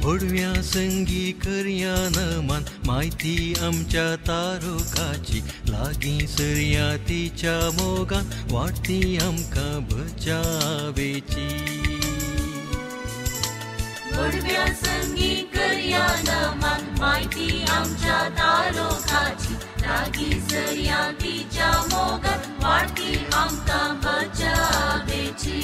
होडव्या संगी करया नमान म्हायती आमच्या तारुकाची लागीं सरया तिच्या मोगान वाडटी आमकां बचावेची. होडव्या संगी करया नमान म्हायती आमच्या तारुकाची लागीं सरया तिच्या मोगान वाडटी आमकां बचावेची.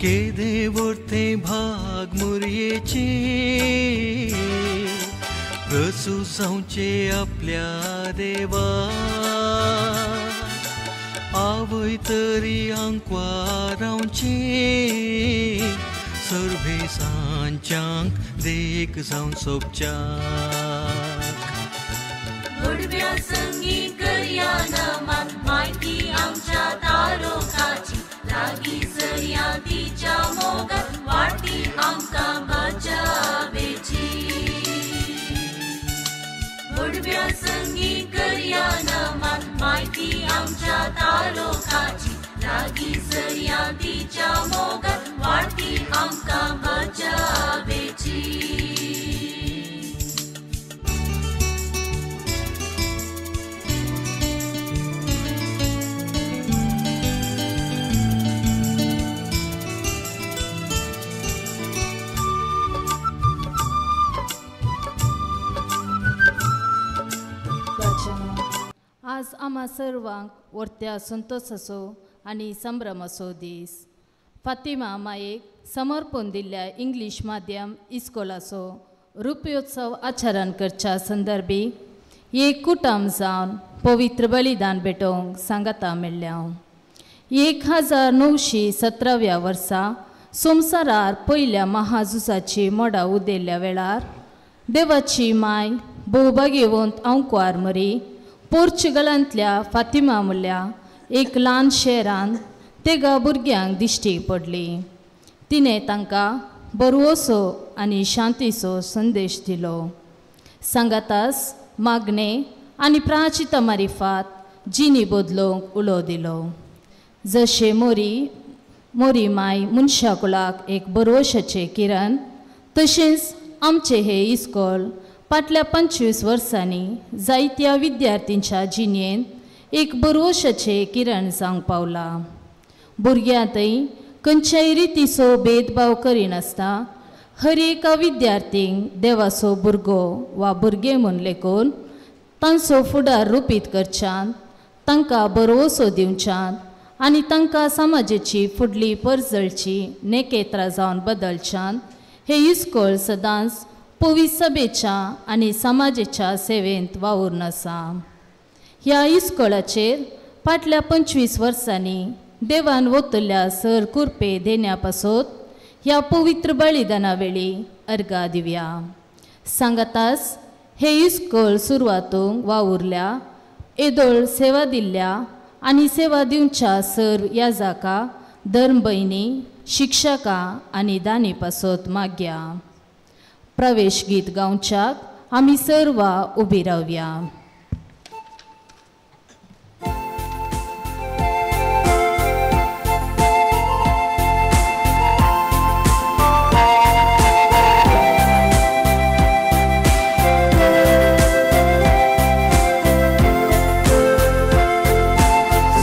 केदे वर्ते भाग मुरयेचे प्रसू जावचे आपल्या देवा आवय तरी आंकवा रावचे सर्वे सांच्यांक देख जावन सोबच्याक. होडव्या संगी करया नमान म्हायती आमच्या तारुकाची लागीं सरया तिच्या मोगान वाडटी आमकां बचावेची. होडव्या संगी करया नमान म्हायती आमच्या तारुकाची लागीं सरया तिच्या मोगान वाडटी आमकां बचावेची. आज आम्हा सर्वांक वर्त्या संतोषाचो आनी संभ्रमाचो दीस. फातिमा मायेक समर्पण दिल्ल्या इंग्लीश माध्यम इस्कोलाचो रुप्योत्सव आचरण करच्या संदर्भी एक कुटुंब जावन पवित्र बलिदान भेटोवंक सांगाता मेळ्ळ्या. 1917व्या वर्सा संवसारार पयल्या महाझुजाची मोडा उदेल्ल्या वेळार देवाची माय भोवभागेवंत आंकवार मरी पोर्चुगलांतल्या फातिमा म्हणल्या एक ल्हान शहरांत तेगा भुरग्यांक दिश्टी पडली. तिणें तांकां बरवसो आनी शांतीचो संदेश दिलो. सांगातास मागणे आनी प्राचिता मारिफात जिनी बदलूंक उलो दिलो. जशें मोरी मोरी माय मनशा कुळाक एक बरवशाचें किरण तशेंच आमचें हें इस्कोल फाटल्या 25 वर्सांनी जायत्या विद्यार्थींच्या जिणेंत एक बरवशाचें किरण जावंक पावलां. भुरग्यांतय खंयच्याय रितीचो भेदभाव करिनासतना हर एका विद्यार्थींक देवाचो भुरगो वा भुरगें म्हूण लेखून तांचो फुडार रुपीत करच्यान तांकां बरवसो दिवच्यान आनी तांकां समाजाची फुडली परजळची नेकेत्रां जावन बदलच्यान हे इस्कोल सदांच पवित्र सभेच्या आनी समाजेच्या सेवेंत वावुरून आसा. ह्या इस्कोलाचेर फाटल्या 25 वर्सांनी देवान वतल्या सर कुरपे देण्या पासत ह्या पवित्र बलिदाना वेळी अर्घा दिवया. सांगातास हे इस्कोल सुरवातूंक वावुरल्या येदोळ सेवा दिल्ल्या आनी सेवा दिवच्या सर याजाका धर्मभयणी शिक्षकां आनी दानी पासत मागया. प्रवेश गीत गावच्याक आमी सर्वां उबी रावया.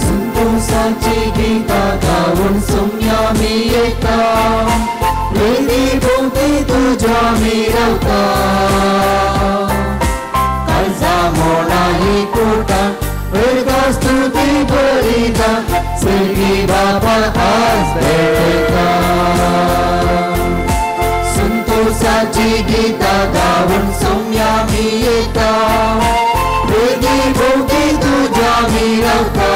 संतोषाची गीता गाऊन सोम्या मी येता वेदी भोवती तुझ्या मी रावता काळजा मोडा ही कोटा वेदा स्तुती बरिता सर्गी बापा आज भेटता संतोषाची गीता गाऊन सोम्या मी येता वेदी भोवती तुझ्या मी रावता.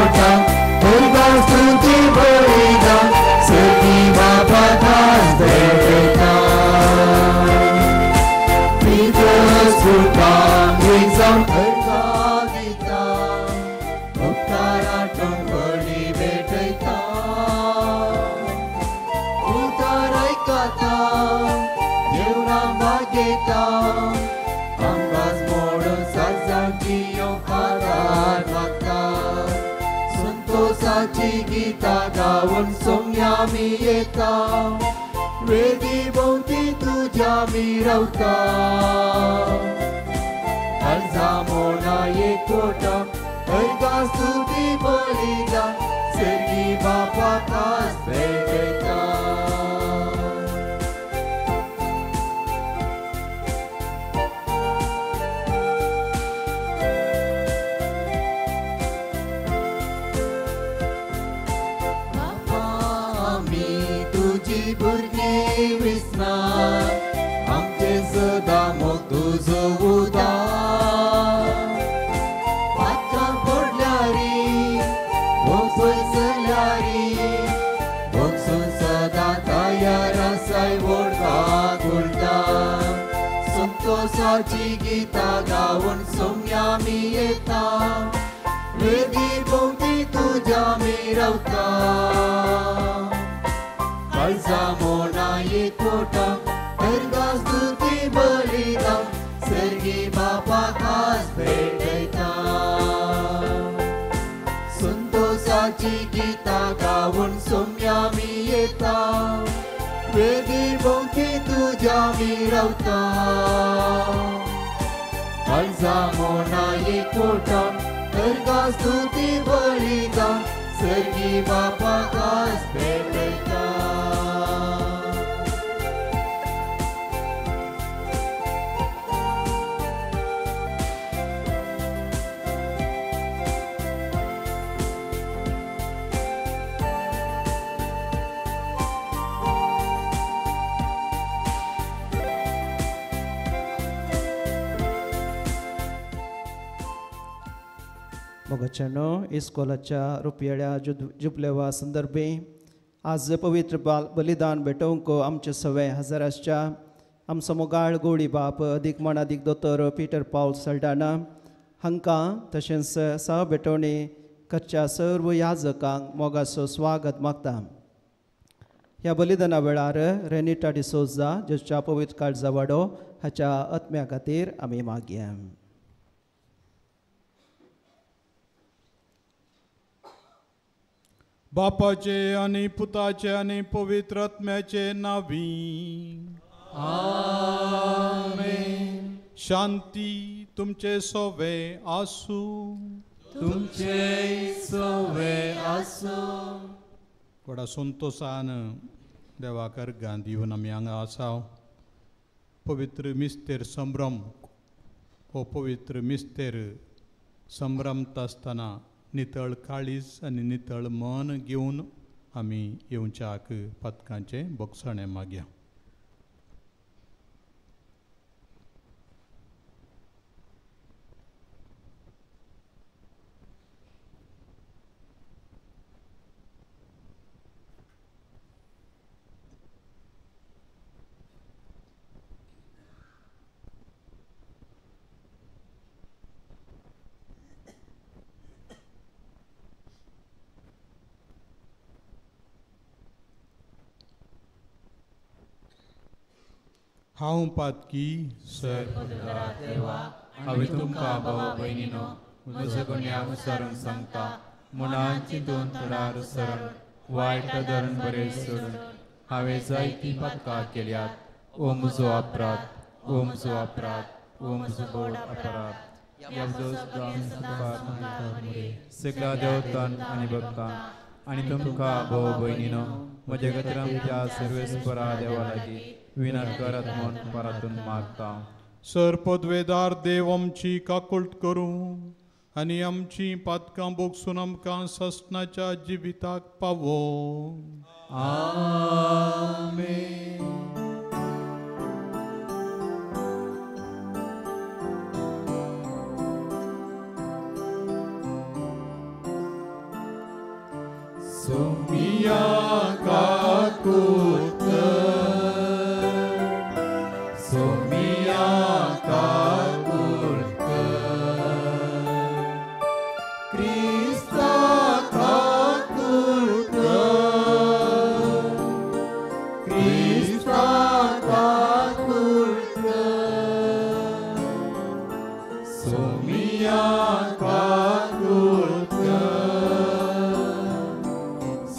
एकवटा दुर्गा स्तुती बलिदा सती बाबा दास भेटता पितृ एक जावन अर्घा दिता उपकाराटून बळी भेटयता उतार आयकता देवना मागयता आमकां मोडून साजांची आदार मागता संतोषाची गीता गावन सोम्या मी येता वेदी भोंवती तुज्या मी रावता अर्जा मोना एकवटा अर्घा स्तुती बलिदा सर्गी बापा खास भेटता. बापा आमी तुजी भुरगीं विसना आमचे सदां मोग तुजो उदार पातकां पडल्यारी भोगसल्यारी भोगसून सदां तयार आसाय व्हडपाक उरता संतोषाची गीता गावन सोम्या मी येता वेदी भोंवती तुज्या मी रावता काळजा मोना एकवटा अर्घा स्तुती बलिदा सर्गी बापा खास भेटयता संतोषाची गीता गावन सोम्या मी येता वेदी भोंवती तुज्या मी रावता काळजा मोना एकवटा अर्घा स्तुती बलिदा सर्गी बापा खास भेटयता. मोगाच्यानो इस्कोलाच्या रुपयाळ्या जुबलेवा संदर्भी आज पवित्र बाल बलिदान भेटोवंक आमचे सवे हजाराच्या आमचो मोगाळ गोडी बाप अदीक मानादीक दोतोर पीटर पावल सल्डाना हांकां तशेंच सह भेटवणी करच्या सर्व याजकांक मोगाचो स्वागत मागता. ह्या बलिदाना वेळार रेनिटा डिसोजा ज्योच्या पवित्र काळजा वाडो हाच्या आत्म्या खातीर आमी मागया. बापाचे आनी पुताचे आनी पवित्र आत्म्याचे नावी आमेन. शांती तुमचे सोवे आसूं तुमचे सोवे आसूं. व्हडा संतोसान देवाक अर्घां दिवन आमी हांगा आसा. पवित्र मिस्तेर संभ्रम हो पवित्र मिस्तेर संभ्रमता आसतना नितळ काळीज आनी नितळ मन घेवन आमी येवच्याक पदकांचें भोगसणें मागया. हांव पातकी सर देवा हांवें तुमकां भाव भयणीनो म्हजो गुन्यांव विचारून सांगता मुणान चिंतून फुडार सरून वायट धरून बरें सोडून हांवें जायतीं पातकां केल्यात. ओ म्हजो अपराध, ओ म्हजो अपराध, ओ म्हजो व्हड अपराध. सगळ्या देवतान आनी भक्तान आनी तुमकां भाव भयणीनो म्हज्या खातीर आमच्या सर्वेस्परा देवा लागीं विनंत करात म्हूण परातून मागता. सर पदवेदार देव आमची काकुळट करूं आनी आमची पातकां भोगसून आमकां ससनाच्या जिविताक पावो. आमेन. सोमिया काकूत कर, सोमिया काकूत कर, क्रिस्ता काकूत कर, क्रिस्ता काकूत कर, सोमिया काकूत कर,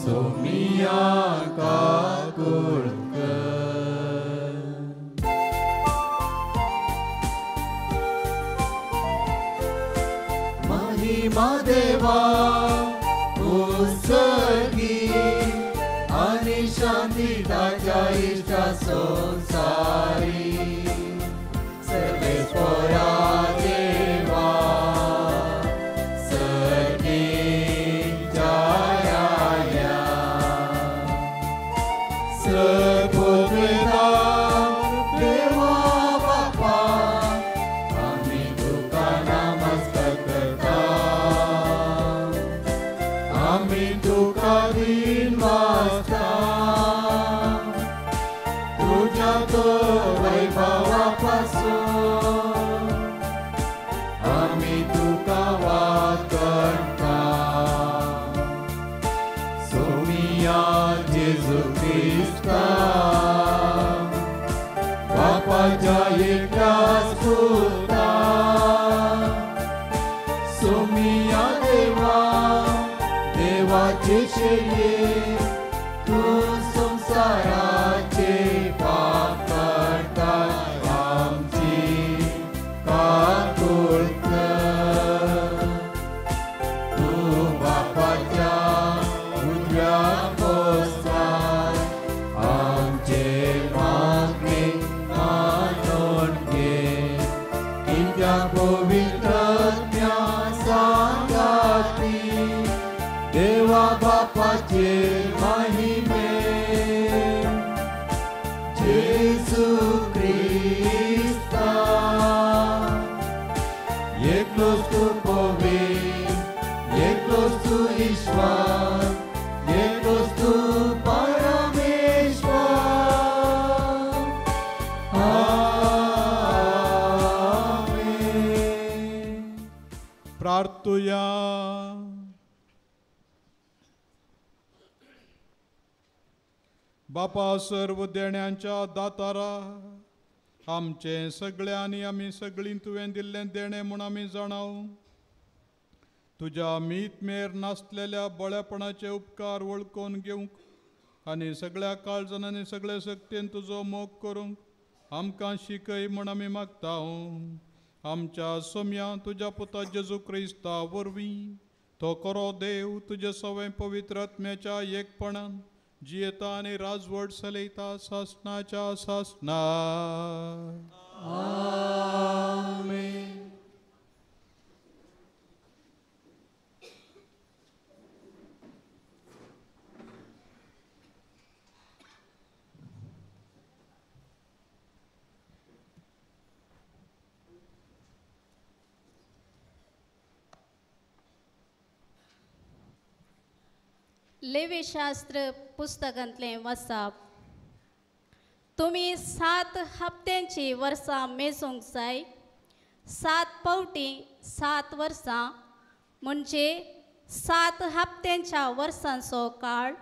सोमिया काकूत कर। महिमा देवा उत्सर्गी आनी शांती ताच्या इश्टा संसारी सर्वेस्परा देवा सर्गीच्या याया सर्वोत्तम देवा बापा आमी तुका नमस्कार करता, आमी तुका दिनवासता, तुज्या तो वैभवा पासून आमी तुका वाकणता। सोमिया जेजू क्रिस्ता बापाच्या एकल्याच पुता, सोमिया देवा देवाचे शेये तूं संवसाराचे पाप काडटा, आमची काकूळ कर। तूं बापाच्या उजव्या पोस्तार आमचे मागणे मानून घे, कित्याक पवित्र आत्म्या सांगाती देवा बापाचे महिमे जेजू क्रिस्ता एकलोच तूं पवित्र, एकलोच तूं ईश्वर, एकलोच तूं परमेश्वर। आमेन। प्रार्थुया। बापा सर्व देण्यांच्या दातारा, आमचें सगळें आनी आमी सगळीं तुवें दिल्लें देणें म्हूण आमी जाणाव। तुज्या मीत मेर नासलेल्या बळेपणाचे उपकार वळखून घेवंक आनी सगळ्या काळजान आनी सगळे शक्तीन तुजो मोग करूंक आमकां शिकय म्हूण आमी मागता। आमच्या सोम्या तुज्या पुता जेजू क्रिस्ता वरवीं तो खरो देव तुजे सवें पवित्र आत्म्याच्या एकपणान जियेता आनी राजवट चलयता सासणाच्या सासणा। आमेन। लेवीशास्त्र पुस्तकांतलें वाचप। तुमी 7 हप्त्यांची वर्सां मेजूंक जाय, 7 पावटी 7 वर्सां म्हणजे 7 हप्त्यांच्या वर्सांचो काळ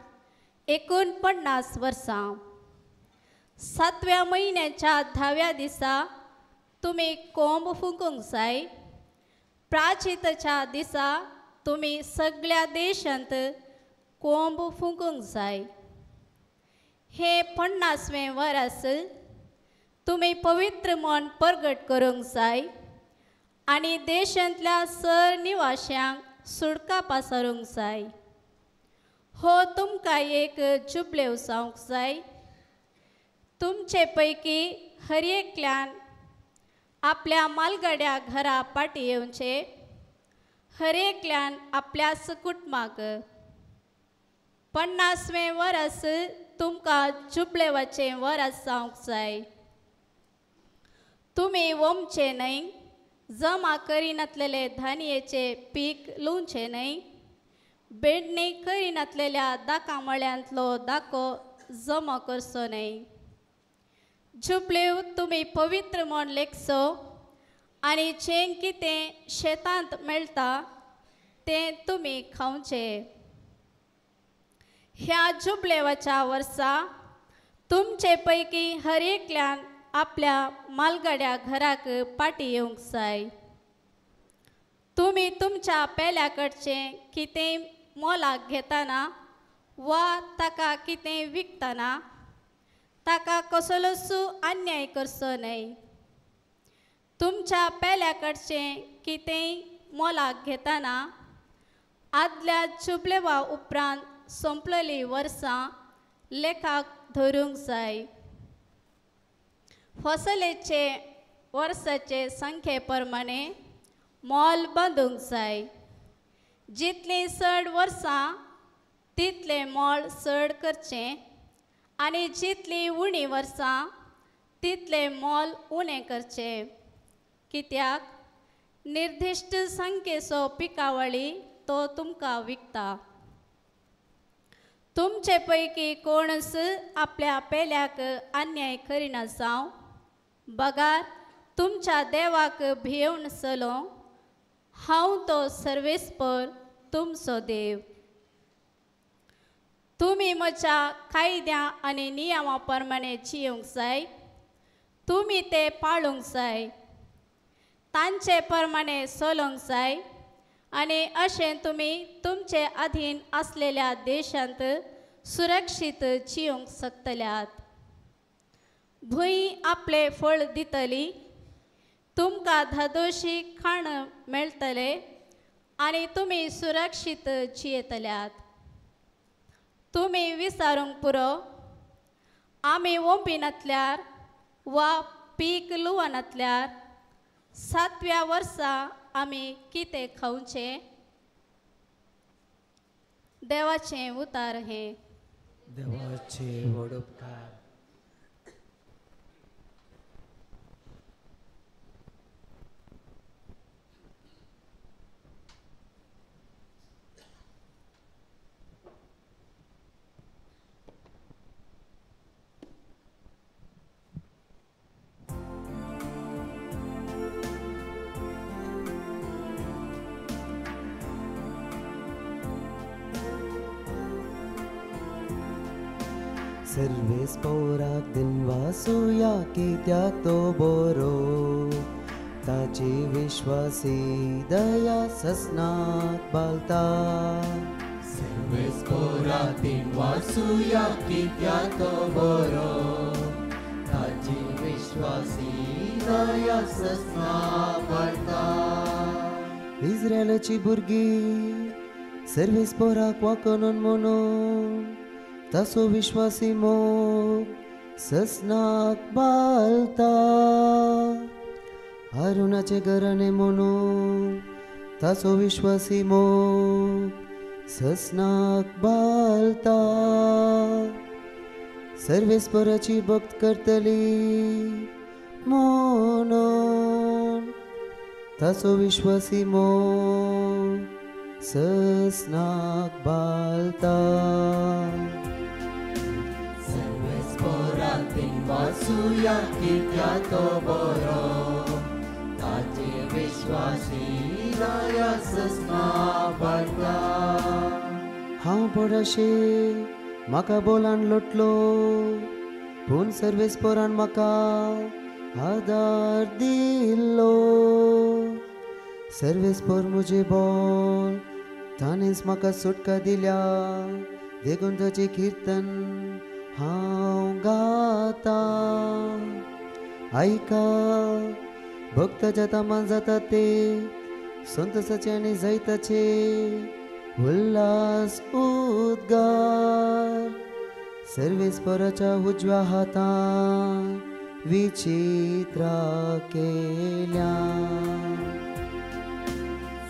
49 वर्सां। 7व्या म्हयन्याच्या 10व्या दिसा तुमी कोंब फुंकूंक जाय। प्राचितच्या दिसा तुमी सगळ्या देशांत कोंब फुंकूंक जाय। हे 50वें वरस तुमी पवित्र मन परगट करूंक जाय आनी देशांतल्या सर निवाश्यांक सुडका पासारूंक जाय। हो तुमकां एक जुबलेव जावंक जाय। तुमचे पैकी हर एकल्यान आपल्या मालगाड्या घरा पाटी येवचे, हर एकल्यान आपल्याच कुटुंबाक। 50वें वरस तुमकां जुबलेवाचें वरस जावंक जाय। तुमी वोमचें न्हय, जमा करिनातलेले धानयेचें पीक लुवचें न्हय, बेडणी करिनातलेल्या दाका मळ्यांतलो दाको जमा करचो न्हय. जुबलेव तुमी पवित्र म्हूण लेखचो आनी जें कितें शेतांत मेळटा तें तुमी खावचें. ह्या जुबलेवाच्या वर्सा तुमचे पैकी हर एकल्यान आपल्या मालगाड्या घराक पाटी येवंक जाय. तुमी तुमच्या पेल्याकडचें कितेंय मोलाक घेतना वा ताका कितें विकतना ताका कसलोच अन्याय करचो न्हय. तुमच्या पेल्याकडचें कितेंय मोलाक घेतना आदल्या जुबलेवा उपरांत सोंपलेलीं वर्सां लेखाक धरूंक जाय. फसलेचे वर्साचे संख्ये प्रमाणे मोल बांदूंक जाय. जितलीं चड वर्सां तितलें मोल चड करचें आनी जितलीं उणीं वर्सां तितलें मोल उणें करचें. कित्याक निर्दिश्ट संख्येचो पिकावळी तो तुमकां विकता. तुमचे पैकी कोणच आपल्या पेल्याक अन्याय करिना जावं, बगार तुमच्या देवाक भियेवन चलो. हांव तो सर्वेस्पर तुमचो देव. तुमी म्हज्या कायद्या आनी नियमा प्रमाणे जियोंक जाय. तुमी ते पाळूंक जाय, तांचे प्रमाणे चलोवंक जाय आनी अशें तुमी तुमचे अधीन आसलेल्या देशांत सुरक्षीत जियोंक शकतल्यात. भूंय आपलें फळ दितली, तुमकां धादोशी खाण मेळटलें आनी तुमी सुरक्षीत जियेतल्यात. तुमी विचारूंक पुरो, आमी ओंपिनातल्यार वा पीक लुवनातल्यार सातव्या वर्सा आमी कितें खावचें? देवाचें उतार हें. देवाचे व्हड उपकार. सर्वेस पौराक दिनवासुया कित्याक तो बरो, ताची विश्वासी दया ससनाक बालता. सर्वेस पौराक दिनवासुया कित्याक तो बरो, ताची विश्वासी दया ससनाक बालता. इस्रायलाची भुरगीं सर्वेस पौराक वाकनून म्हणून ताचो विश्वासी मोग ससनाक बालता. अरुणाचे घराणे म्हणून ताचो विश्वासी मोग ससनाक बालता. सर्वेस्पराची भक्त करतली म्हणून ताचो विश्वासी मोग ससनाक बालता. वासुया कित्याक तो बरो, ताची विश्वासी दया ससनाक बालता. हांव पडशे म्हाका बोलान लोटलो, पूण सर्वेस्परान म्हाका आदार दिल्लो. सर्वेस्पर म्हजें बोल ताणेंच म्हाका सुटका दिल्या, देखून ताचें किर्तन हांव गाता. आयका भक्ताच्या तामान जाता ते संतोषाचे आनी जैताचे उल्हास उद्गार. सर्वेस्पराच्या उजव्या हातान विचित्रा केल्या.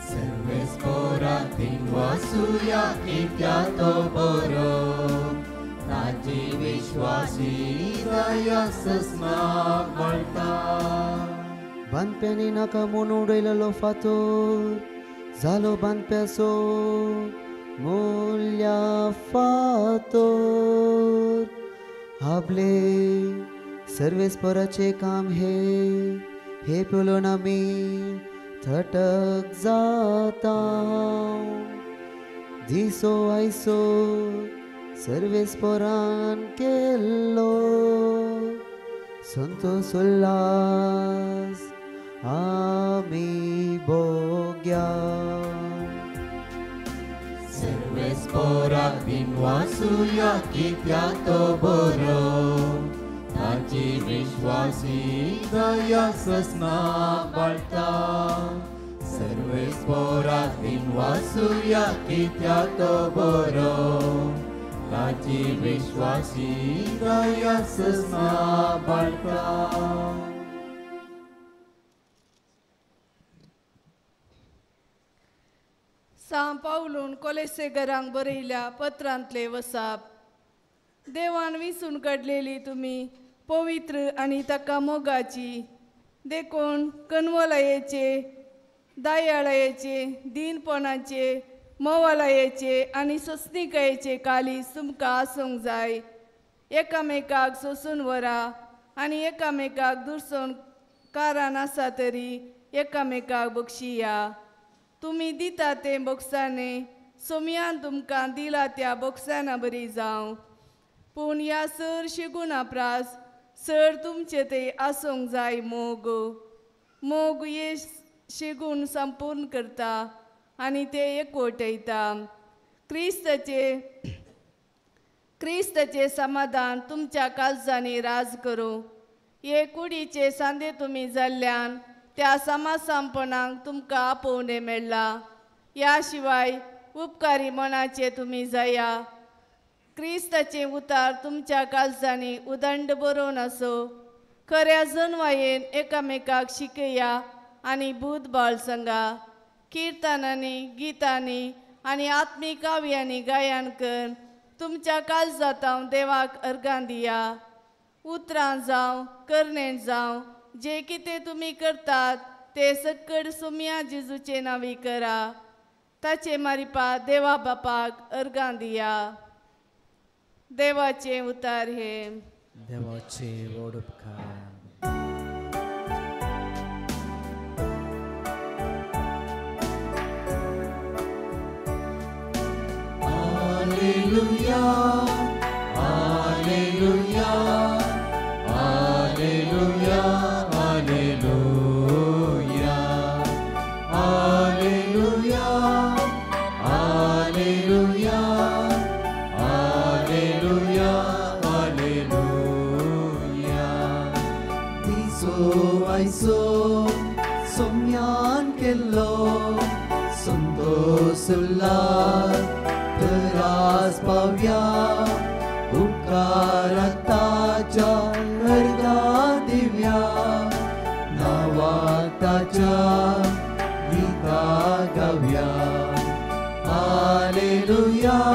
सर्वेस्पराक दिनवासुया कित्याक तो बरो, ताची विश्वासी दया ससनाक बालता. बांदप्यांनी नाका म्हूण उडयलेलो फातर जालो बांदप्याचो मोल्या फातोर आपले सर्वेस्पराचे काम हे हे पळोवन आमी थटक जाता दिसो आयसो सर्वेस्परान केल्लो संतोष उल्हास आमी भोग्या. सर्वेस्पराक दिनवासुया कित्याक तो बरो ताची विश्वासी दया ससना पाळटा. सर्वेस्पराक दिनवासुया कित्याक तो बरो ताची विश्वासी दया ससना पाळटा. सां पावलून कोलेसेगरांक बरयल्या पत्रांतले वसाप. देवान विसून काडलेली तुमी पवित्र आनी ताका मोगाची देखून कनवलायेचे दयाळायेचे दीनपणाचे मोवालायेचे आनी सोंसणिकायेचे कालीज तुमकां आसूंक जाय. एकामेकाक सोंसून व्हरा आनी एकामेकाक दुरसोन कारण आसा तरी एकामेकाक बक्षिया. तुमी दिता तें बोक्साने सोमयान तुमकां दिला त्या बोक्साना बरी जावं. पूण ह्या चडशी गुणा प्रास चड तुमचे ते आसूंक जाय मोग. मोग हे शेगूण संपूर्ण करता आनी ते एकवटयता. क्रिस्ताचे समाधान तुमच्या काळजांनी राज करूं. हे कुडीचे सांदे तुमी जाल्ल्यान त्या समासांपणाक तुमकां आपोवणें मेळ्ळां. ह्या शिवाय उपकारी मनाचे तुमी जाया. क्रिस्ताचें उतार तुमच्या काळजांनी उदंड बरोवन आसो. खऱ्या जनवायेन एकामेकाक शिकया आनी भूत बाळ संगा किर्तनांनी गितांनी आनी आत्मीक काव्यांनी गायन कर तुमच्या काळजांत देवाक अर्गां दिया. उतरां जावं करणेन जावं जे कितें तुमी करतात ते सक्कड सुमया जेजूचे नांवी करा. ताचे मारिपा देवा बापाक अर्गां दिया. देवाचे उतार हे देवाचे व्हड उपकार. Alleluia, Alleluia, Alleluia, Alleluia, Alleluia, Alleluia, Alleluia, Alleluia. Diso aiso somyan kello santos ullas त्रास पाव्या उपकाराच्या अर्गा Divya नावाताच्या Gita गाव्या. Hallelujah,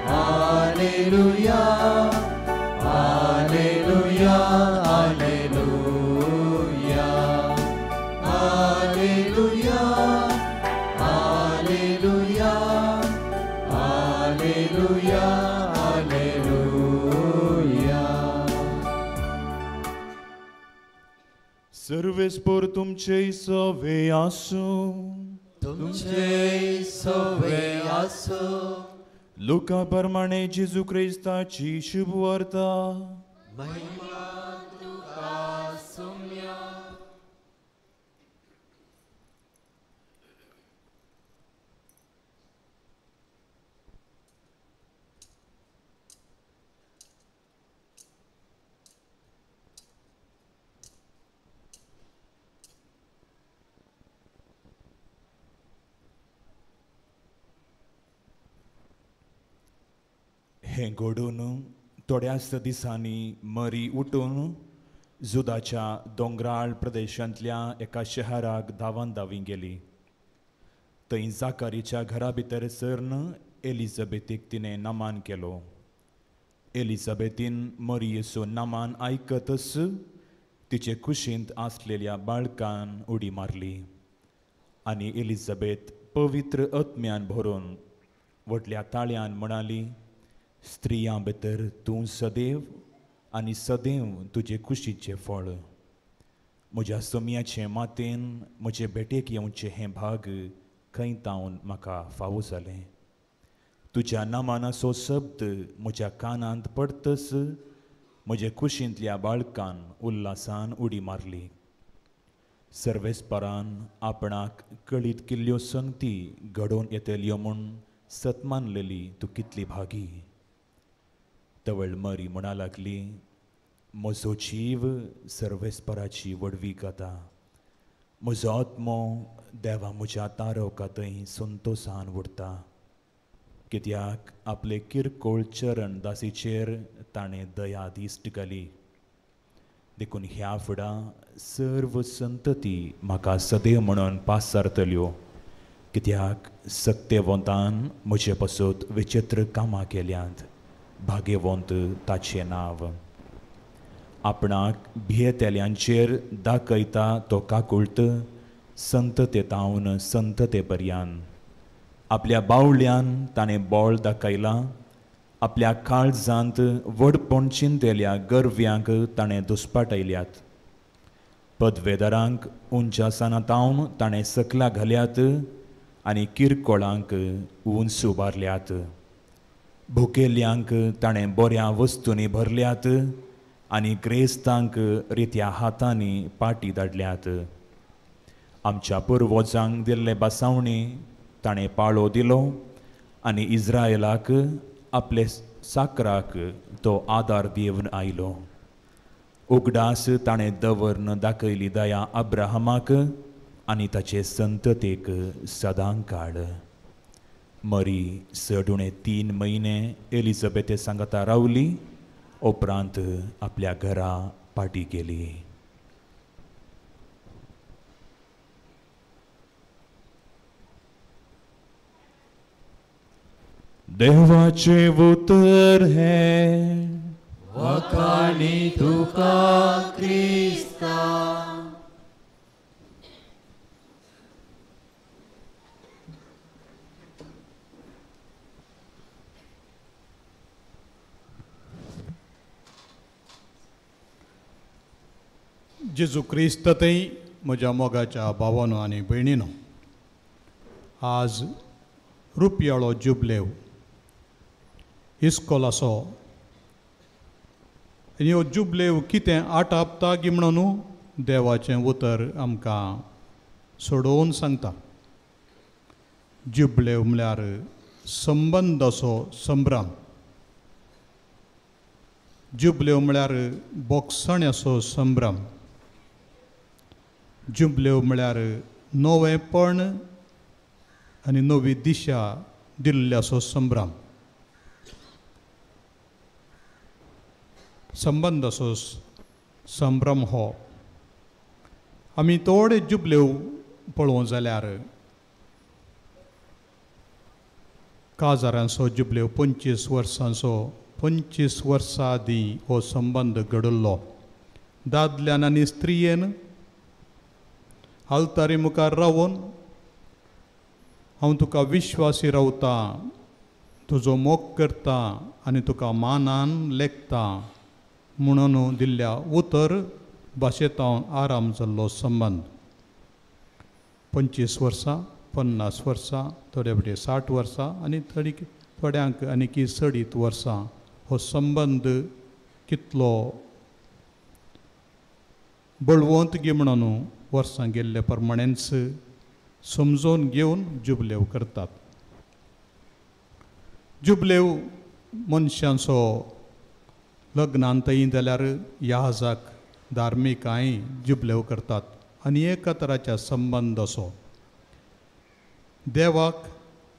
hallelujah, hallelujah, hallelujah, hallelujah, hallelujah, hallelujah, hallelujah. सर्वेस्पर तुमचे सवे आसूं. तुमचे सवे आसूं. लुका प्रमाणे जेजू क्रिस्ताची शुभ वार्ता. महिमा तुका सुम्या. हें घडून थोड्याच दिसांनी मरी उठून जुदाच्या दोंगराळ प्रदेशांतल्या एका शहराक धांवन धांवी गेली. थंय जाकारीच्या घरा भितर सरन एलिझाबेथीक तिणें नमान केलो. एलिझाबेथीन मरियेचो नमान आयकतच तिचे कुशींत आसलेल्या बाळकान उडी मारली आनी एलिझाबेथ पवित्र आत्म्यान भरून व्हडल्या ताळ्यान म्हणाली, स्त्रियां भितर तूं सदैव आनी सदैव तुजे कुशीचें फळ. म्हज्या सोम्याचे मातेन म्हजे भेटेक येवचें हें भाग खंय तावन म्हाका फावो जालें. तुज्या नामानाचो शब्द म्हज्या कानांत पडतच म्हजे कुशींतल्या बाळकान उल्हासान उडी मारली. सर्वेस्परान आपणाक कळीत केल्ल्यो संगती घडोवन येतल्यो म्हूण सत मानलेली तूं कितली भागी. तवळ मरी म्हणा लागली, म्हजो जीव सर्वेस्पराची व्हडवी गाता, म्हजो आत्मो देवा म्हज्या तारवका थंय संतोसान उरता, कित्याक आपले किरकोळ चरण दासीचेर ताणें दया दिश्ट घाली. देखून ह्या फुडां सर्व संतती म्हाका सदैव म्हणून पासारतल्यो, कित्याक सक्तेवंतान म्हजे पासत विचित्र कामां केल्यांत. भाग्यवंत ताचें नांव. आपणाक भियेतल्यांचेर दाखयता तो काकुळट संतते तावन संतते पर्यान. आपल्या बावल्यान ताणें बळ दाखयलां, आपल्या काळजांत व्हडपण चिंतेल्या गर्व्यांक ताणें दुस्पाटयल्यात. पदवेदारांक उंचासना तावन ताणें सकला घाल्यात आनी किरकोळांक उंच उबारल्यात. भुकेल्यांक ताणें बऱ्या वस्तूंनी भरल्यात आनी ग्रेस्तांक रित्या हातांनी पाटी धाडल्यात. आमच्या पुर्वजांक दिल्ले बसावणी ताणें पाळो दिलो आनी इज्रायलाक आपले साकराक तो आदार दिवन आयलो. उगडास ताणें दवरन दाखयली दया अब्राहमाक आनी ताचे संततेक सदां काळ. मरी चड उणे 3 म्हयने एलिझाबेथे सांगाता रावली, उपरांत आपल्या घरा पाटी गेली. देवाचें उतर हें वखाणी तुका क्रिस्ता. जेजू क्रिस्त थंय म्हज्या मोगाच्या भावानो आनी भयणीनो, आज रुपयाळो जुबलेव इस्कोलाचो आनी ह्यो जुबलेव कितें आटापता गी म्हणून देवाचें उतर आमकां सोडोवन सांगता. जुबलेव म्हळ्यार संबंदाचो संभ्रम, जुबलेव म्हळ्यार बोगसण्याचो संभ्रम, जुबलेव म्हळ्यार नवेंपण आनी नवी दिशा दिल्ल्याचो संभ्रम. संबंदाचो संभ्रम हो आमी थोडे जुबलेव पळोवंक जाल्यार काजारांचो जुबलेव 25 वर्सांचो, 25 वर्सां आदीं हो संबंद घडल्लो. दादल्यान आनी स्त्रियेन आल्तारी मुखार रावून हांव तुका विश्वासी रावता, तुजो मोग करता आनी तुका मानान लेखता म्हणून दिल्ल्या उतर भाशेंत आराम जाल्लो संबंद. 25 वर्सां, 50 वर्सां, थोडे फावटी 60 वर्सां आनी थोड्यांक आनीकी चडीत वर्सां हो संबंद कितलो बळवंत गी म्हणून वर्सां गेल्ले प्रमाणेच समजून घेवन जुबलेव करतात. जुबलेव मनशांचो लग्नांतय जाल्यार याजाक धार्मीक कांय जुबलेव करतात आनी एका तराच्या संबंद असो देवाक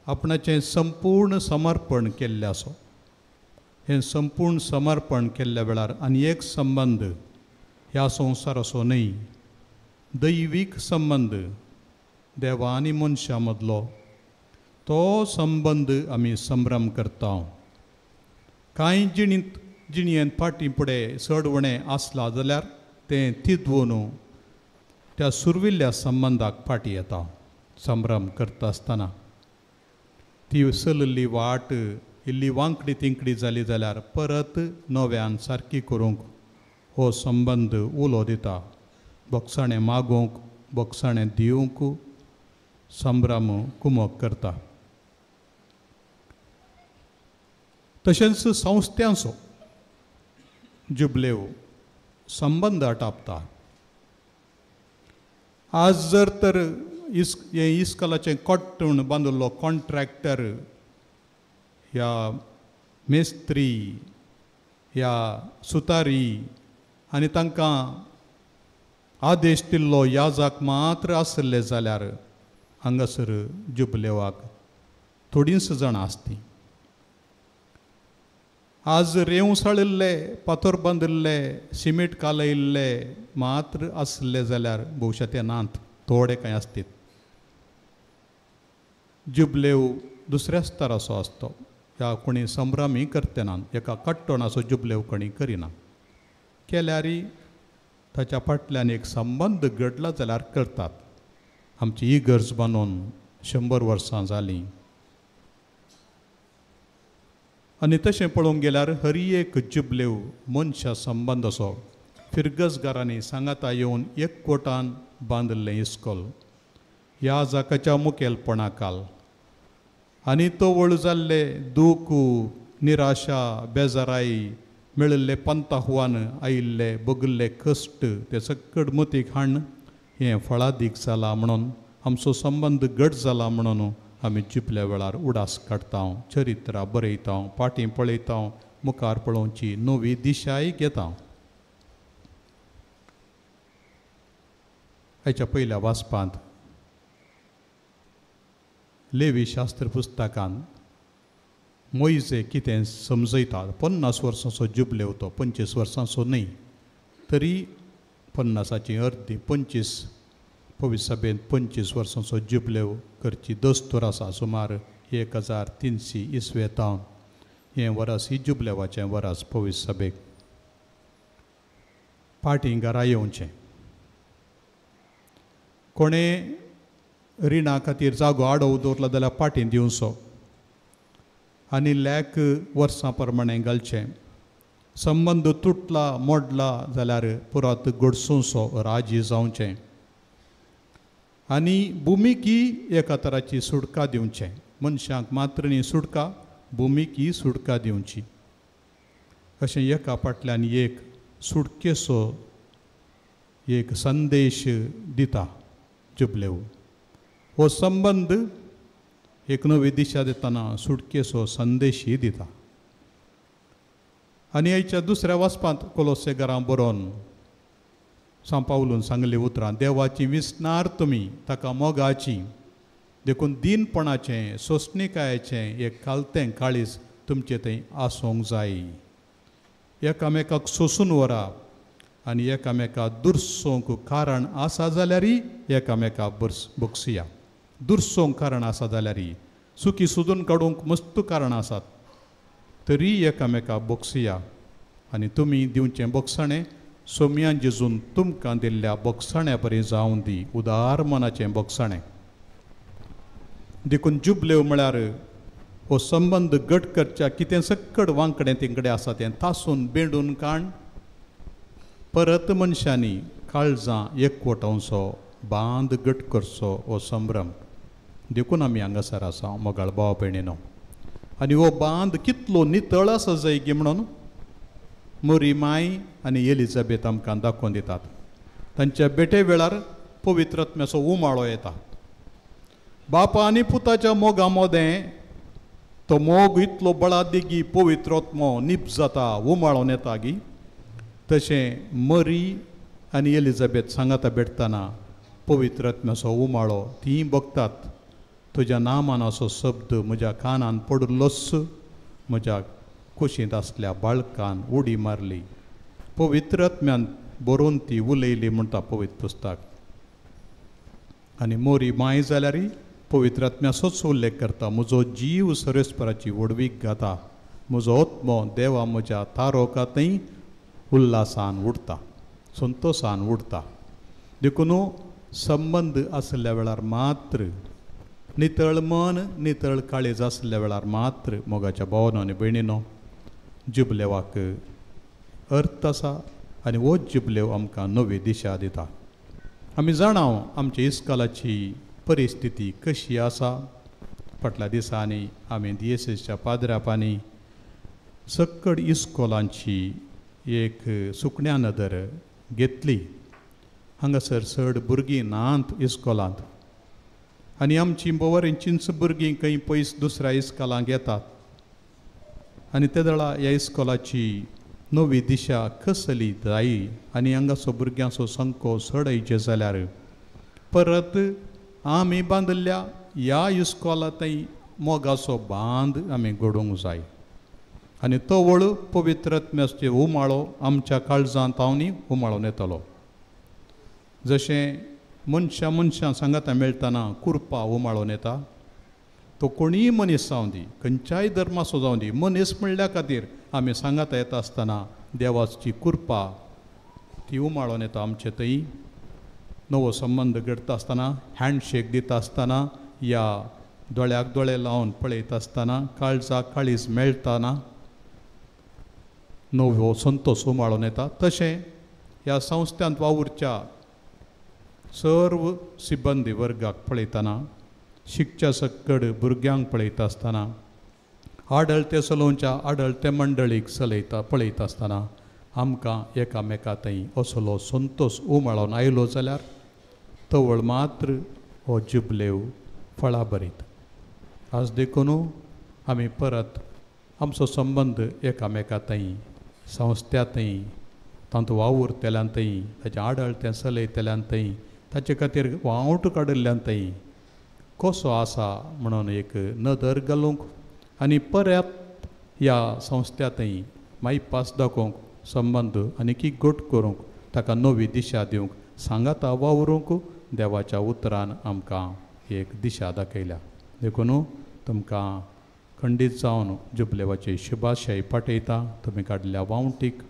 आपणाचें संपूर्ण समर्पण केल्लें आसो. हें संपूर्ण समर्पण केल्ल्या वेळार आनी एक संबंद ह्या संवसाराचो न्हय, दैवीक संबंद देवा आनी मनशां मदलो तो संबंद आमी संभ्रम करता. कांय जिणेंत फाटीं फुडें चड उणें आसला जाल्यार तें तिदवून त्या सुरविल्ल्या संबंदाक फाटीं येता. संभ्रम करता आसतना ती चलल्ली वाट इल्ली वांकडी तिंकडी जाली जाल्यार परत नव्यान सारकी करूंक हो संबंद उलो दिता. बोगसाणें मागूंक, बोगसाणें दिवंक संभ्रम कुमक करता. तशेंच संस्थ्यांचो जुबलेव संबंद आटापता. आज जर तर हें इस्कॉलाचें कट्टूण बांदिल्लो कॉन्ट्रॅक्टर ह्या मेस्त्री ह्या सुतारी आनी तांकां आदेश दिल्लो याजाक मात्र आसले जाल्यार हांगासर जुबलेवाक थोडींच जाणां आसती. आज रेंव साळिल्ले, फातर बांदिल्ले, सिमेंट कालयिल्ले मात्र आसले जाल्यार भोवशा ते नात, थोडे कांय आसतीत. जुबलेव दुसऱ्याच तराचो आसतो. ह्या कोणी संभ्रमी करते ना, एका कट्टणाचो जुबलेव कोणी करिना. केल्यारी ताच्या फाटल्यान एक संबंद घडला जाल्यार करतात. आमची इगर्ज बांदून 100 वर्सां जालीं आनी तशें पळोवंक गेल्यार हर एक जुबलेव मनशा संबंद असो फिरगजगारांनी सांगाता येवन एकवटान बांदिल्लें इस्कोल ह्या जाकाच्या मुखेलपणाकाल आनी तवळ जाल्ले दूख, निराशा, बेजाराय मेळिल्ले पंताहुवान आयिल्ले बगल्ले कश्ट ते सक्कड मतीक हाण हें फळादीक जालां म्हणून आमचो संबंद घट जाला म्हणून आमी जिपल्या वेळार उडास काडटा, चरित्रां बरयता, पाटी पळयता, मुखार पळोवची नवी दिशाय घेता. हाच्या पयल्या वाचपांत लेवी शास्त्र पुस्तकान मोयजे कितें समजयता. 50 वर्सांचो जुबलेव तो, 25 वर्सांचो न्हय, तरी 50ची अर्दी 25 पवित्र सभेंत 25 वर्सांचो जुबलेव करची दस्तूर आसा. सुमार 1300 इसवे तावन हें वरस ही जुबलेवाचें वरस पवित्र सभेक. पाटी घरा येवचें, कोणें रिणा खातीर जागो आडोव दवरला जाल्यार पाटी दिवचो आनी लॅक वर्सां प्रमाणें घालचें. संबंद तुटला मोडला जाल्यार पुरात गोडसुंचो, राजी जावचें आनी भुमिकी एका तराची सुटका दिवचें. मनशांक मात्र न्ही सुटका, भुमिकी सुटका दिवची. अशें एका फाटल्यान एक सुटकेचो एक संदेश दिता जुबलेव. हो संबंद एक नवी दिशा दितना सुटकेचो संदेशय दिता. आनी आयच्या दुसऱ्या वाचपांत कोलोसेगारां बरोवन सांपावलून सांगली उतरां, देवाची विसनार तुमी ताका मोगाची, देखून दीनपणाचें सोंसणिकायेचें एक कालतें काळीज तुमचें थंय आसूंक जाय. एकामेकाक सोंसून व्हरा आनी एकामेका दुरसोंक कारण आसा जाल्यारय एकामेका बक्षुया. दुरसोंक कारण आसा जाल्यारय, चुकी सोदून काडूंक मस्त कारणां आसात, तरी एकामेका बक्षुया. आनी तुमी दिवचें बक्षाणें सोमयान जेजून तुमकां दिल्ल्या बक्षाण्या परी जावं दी, उदार मनाचें बक्षाणें. देखून जुबलेव म्हळ्यार हो संबंद घट करच्या कितें सक्कड वांकडें तिंकडें आसा तें तासून बेंडून काण परत मनशांनी काळजां एकवटावचो, बांद घट करचो हो संभ्रम. देखून आमी हांगासर आसा मोगाळ भाव भयणीनो. आनी हो बांद कितलो नितळ आसा जाय गी म्हणून मोरी माय आनी एलिझाबेथ आमकां दाखोवन दितात. तांच्या भेटे वेळार पवित्र आत्म्याचो उमाळो येता. बापा आनी पुताच्या मोगा मोदें तो मोग इतलो बळादिगी पवित्र आत्मो निप जाता, उमाळोन येता गी. तशें मरी आनी एलिझाबेथ सांगाता भेटतना पवित्र आत्म्याचो उमाळो तीं बगतात. तुज्या नामान असो शब्द म्हज्या कानान पडिल्लोच, म्हज्या कुशींत आसल्या बाळकान उडी मारली. पवित्र आत्म्यान बरोवन ती उलयली म्हणटा पवित्र पुस्तक. आनी मोरी माय जाल्यारय पवित्र आत्म्याचोच उल्लेख करता. म्हजो जीव सर्वेस्पराची व्हडवीक गाता, म्हजो आत्मो देवा म्हज्या तारोकांतय उल्हासान उडटा, संतोशान उडटा. देखून संबंद आसल्या वेळार मात्र नितळ मन नितळ काळीज आसल्या वेळार मात्र मोगाच्या भावानो आनी भयणीनो जुबलेवाक अर्थ आसा आनी हो जुबलेव आमकां नवी दिशा दिता. आमी जाणाव आमच्या इस्कोलाची परिस्थिती कशी आसा. फाटल्या दिसांनी आमी दियेसेसच्या पाद्रापांनी सक्कड इस्कोलांची एक सुकण्या नदर घेतली. हांगासर चड भुरगीं नात इस्कोलांत आनी आमची बोवरींचींच भुरगीं खंय पयस दुसऱ्या इस्कोलांक येतात आनी ते वेळा ह्या इस्कोलाची नवी दिशा कसली जाय आनी हांगासो भुरग्यांचो संको चडयचे जाल्यार परत आमी बांदिल्ल्या ह्या इस्कोलांतय मोगाचो बांद आमी घडोवंक जाय आनी तो वळू पवित्र आत्म्याचो उमाळो आमच्या काळजांत हांव उमाळोन येतलो. जशें मनशां मनशां सांगाता मेळटना कुरपा उमाळोन येता तो कोणीय मनीस जावं दी, खंयच्याय धर्माचो जावं दी, मनीस म्हणल्या खातीर आमी सांगाता येता आसतना देवाची कुरपा ती उमाळोन येता. आमचे थंय नवो संबंद घडटा आसतना, हँडशेक दिता आसतना, या दोळ्याक दोळे लावन पळयता आसतना, काळजाक काळीज मेळटना नवो संतोश उमाळोन येता. तशें ह्या संस्थांत वावुरच्या सर्व सिब्बंदी वर्गाक पळयतना, शिकच्या सक्कड भुरग्यांक पळयता आसतना, आडळते चलोवच्या आडळते मंडळीक चलयता पळयता आसतना आमकां एकामेका थंय असलो संतोश उमाळोन आयलो जाल्यार तवळ मात्र हो जुबलेव फळां भरीत. आज देखून आमी परत आमचो संबंद एकामेका थंय संस्थ्या थंय तांतूं वावुरतल्यान थंय ताचें आडळतें चलयतल्यान थंय ताचे खातीर वावट काडिल्ल्यान थंय कसो आसा म्हणून एक नदर घालूंक आनी परत ह्या संस्थ्या थंय मायपास दाखोवंक संबंद आनी घट करूंक ताका नवी दिशा दिवंक सांगाता वावरूंक देवाच्या उतरान आमकां एक दिशा दाखयल्या. देखून तुमकां खंडीत जावन जुबलेवाची शुभाशय पाठयता. तुमी काडल्या वावटीक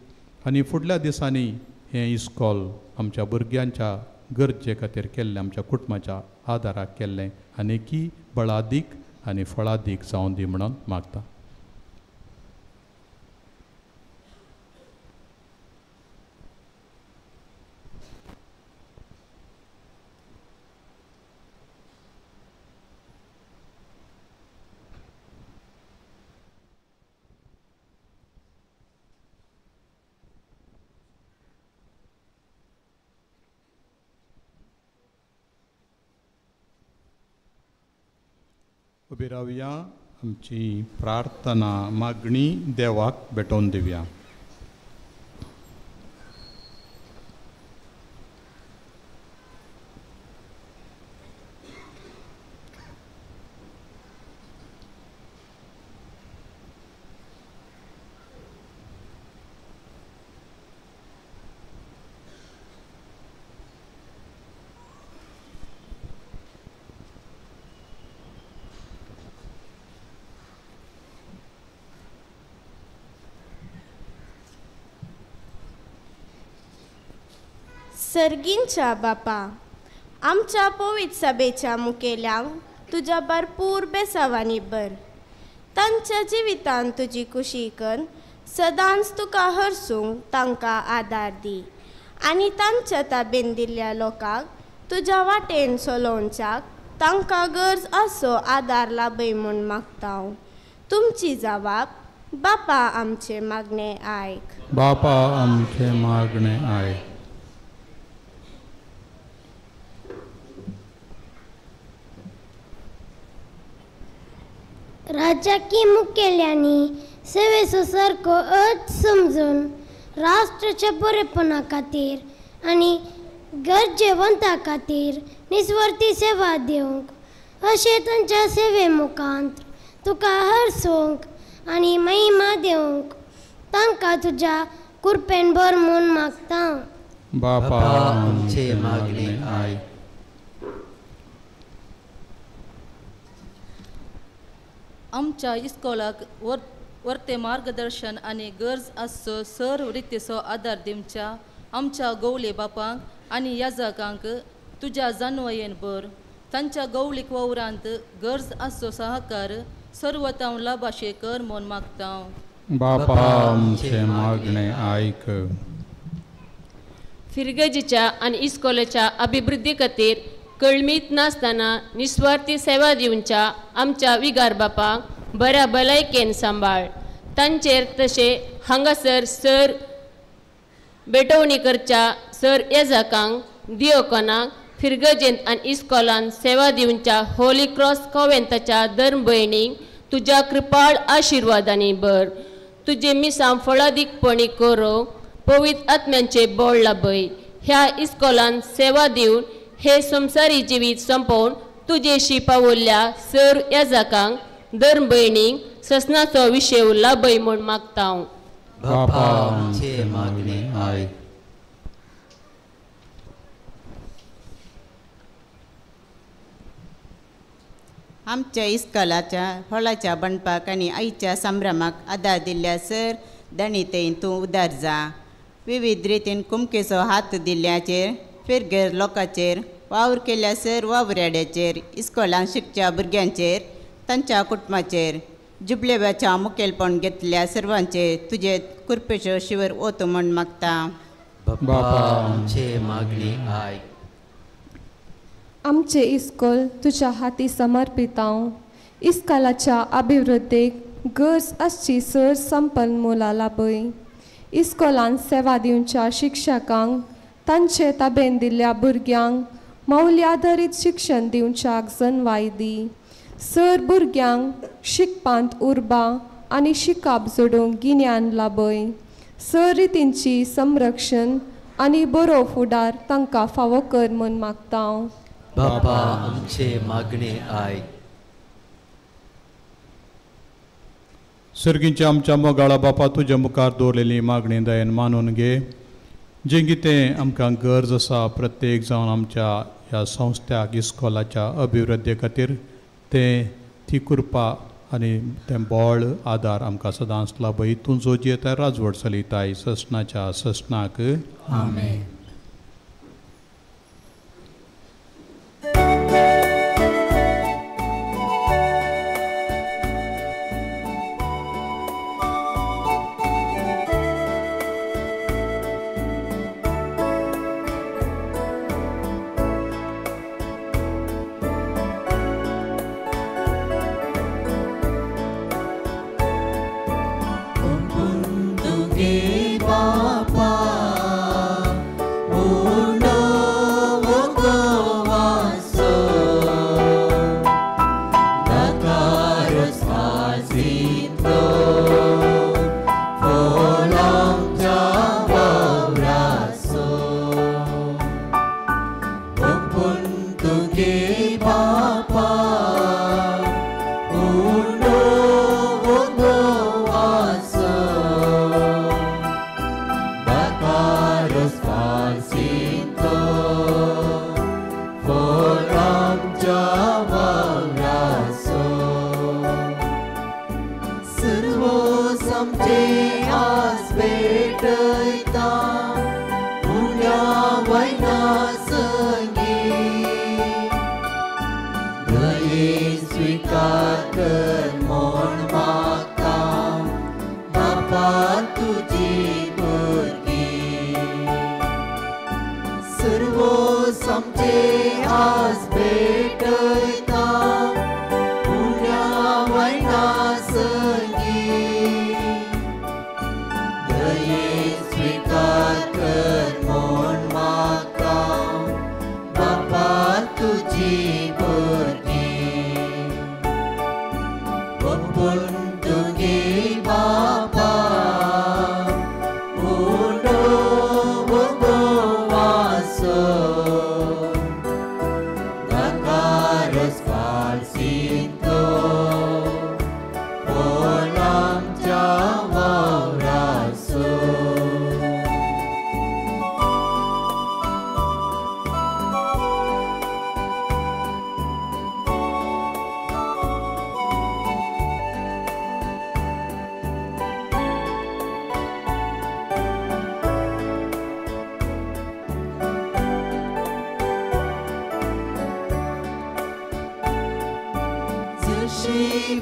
आनी फुडल्या दिसांनी हें इस्कोल आमच्या भुरग्यांच्या गरजे खातीर केल्लें, आमच्या कुटुंबाच्या आदाराक केल्लें आनी बळादीक आनी फळादीक जावन दी म्हणून मागता. उबी रावया, आमची प्रार्थना मागणी देवाक भेटोवन दिवया. सर्गींच्या बापा, आमच्या पवित्र सभेच्या मुखेल्यांक तुज्या भरपूर बेसावांनी भर. तांच्या जिवितांत तुजी खुशी कर सदांच तुका हरसूंक तांकां आदार दी आनी तांच्या ताबेन दिल्ल्या लोकांक तुज्या वाटेन चलोवच्याक तांकां गरज असो आदार लाभय म्हूण मागता. तुमची जवाब बापा आमचे मागणे आयक. बापा आमचे मागणे आयक. राजकीय मुखेल्यांनी सेवेचो सारको अर्थ समजून राष्ट्राच्या बरेपणा खातीर आनी गरजेवंता खातीर निस्वार्थी सेवा दिवंक अशें तांच्या सेवे मुखांत तुका हरसूंक आनी महिमा दिवंक तांकां तुज्या कृपेन भर म्हूण मागता. बापा आमचे मागणे आयक. आमच्या इस्कोलाक वर्ते मार्गदर्शन आनी गरज आसचो सर्व रितीचो आदार दिवच्या आमच्या गोवले बापांक आनी याजकांक तुज्या जानवयेन भर. तांच्या गवळीक वावरांत गरज आसचो सहकार सर्वतांव लाभाशे कर म्हूण मागता. बापा आमचें मागणें आयक. फिरगजीच्या आनी इस्कोलाच्या अभिवृद्धी खातीर कळमीत नासतना निस्वार्थी सेवा दिवच्या आमच्या विगार बापाक बऱ्या भलायकेन सांबाळ. तांचेर तशें हांगासर सर बेटवणी करच्या सर येजाकांक दियोकोनाक फिरगजेंत आनी इस्कोलान सेवा दिवच्या होली क्रॉस कोवेंताच्या धर्म भयणींक तुज्या कृपाळ आशिर्वादांनी भर. तुजे मिसां फळादीकपणी करो पवित्र आत्म्यांचे बळ लाभय. ह्या इस्कोलान सेवा दिवन हे संवसारी जिवीत सोंपोवन तुजेशी पावल्ल्या सर याजाकांक धर्म भयणींक ससनाचो विशय लाभय म्हूण मागता हांव. बापा आमचें मागणें आयक. आमच्या इस्कोलाच्या हॉलाच्या बांदपाक आनी आयच्या संभ्रमाक आदार दिल्ल्या सर दणीतेन तूं उदार जा. विविध रितीन कुमकेचो हात दिल्ल्याचेर फिरगेर लोकांचेर वावर केल्ल्या सर वावराड्याचेर इस्कोलान शिकच्या भुरग्यांचेर तांच्या कुटुंबाचेर जुबलेव्याच्या मुखेलपण घेतल्या सर्वांचेर तुजे कृपेचो शिवर ओत म्हूण मागता. बापा आमचें मागणें आयक. आमचें इस्कोल तुज्या हाती समर्पितांव. इस्कोलाच्या अभिवृद्धीक गरज आसची सर संपन्न मोला लाभय. इस्कोलान सेवा दिवच्या शिक्षकांक तांचे ताबेन दिल्ल्या भुरग्यांक मौल्य आदारीत शिक्षण दिवच्याक जनवाय दी. सर भुरग्यांक शिकपांत उर्बा आनी शिकप जोडूंक गिन्यान लाभय. सर रितींची संरक्षण आनी बरो फुडार तांकां फावो कर म्हूण मागता. बापा आमचें मागणें आयक. सर्गींच्या आमच्या मोगाळा बापा तुज्या मुखार दवरलेली मागणी दयेन मानून घे. जें कितें आमकां गरज आसा प्रत्येक जावन आमच्या ह्या संस्थ्याक इस्कोलाच्या अभिवृद्धी खातीर तें ती कृपा आनी तें बळ आदार आमकां सदांच लाभय. तूं जो जियेता राजवट चलयताय ससनाच्या ससनाक. आमेन.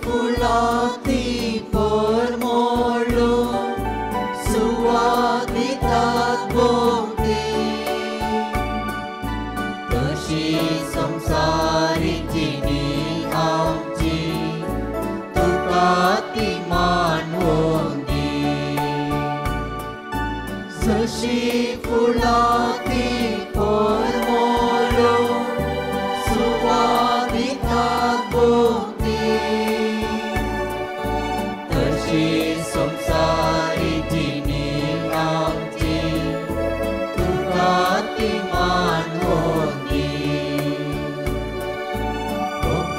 फुलां ती परमळून सुवात दितात भोंवती तशी संवसारी जिणी आमची तुका ती मानवंदी जशी फुलां ती परमळून सुवात दितात भोंवती तशी संवसारी जिणी आमची तुका ती मानवंदी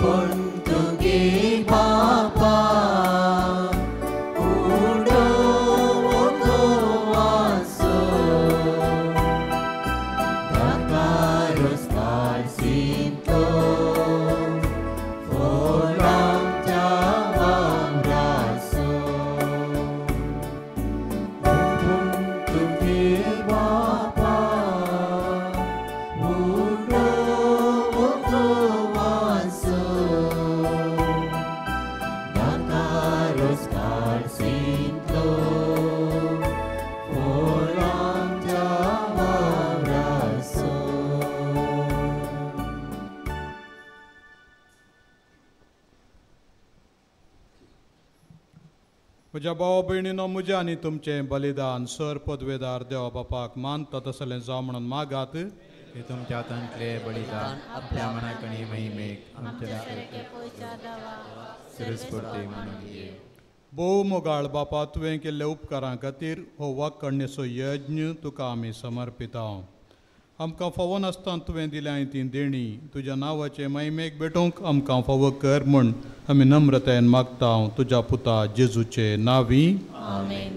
पूण तुगे बापा उडोवंक आसो धाकारोस काळसिंतो फळांच्या वावरासो पूण तुगे बापा उडोवंक आसो धाकारोस काळसिंतो फळांच्या वावरासो. म्हज्या भावा भयणीनो म्हजें आनी तुमचें बलिदान सर पदवेदार देवा बापाक मानता तसलें जावं म्हणून मागात. हे तुमच्या हातांतले बलिदान आपल्या मनाक आनी महिमेक आमच्या सिरस्फूर्ती म्हणून ये. भोव मोगाळ बापा, तुवें केल्ल्या उपकारां खातीर हो वाकडणेचो यज्ञ तुका आमी समर्पिता. आमकां फावो नासतना तुवें दिल्या ती देणी तुज्या नांवाचे महिमेक भेटोवंक आमकां फावो कर म्हूण आमी नम्रतायेन मागता तुज्या पुता जेजूचे नांवी. आमेन.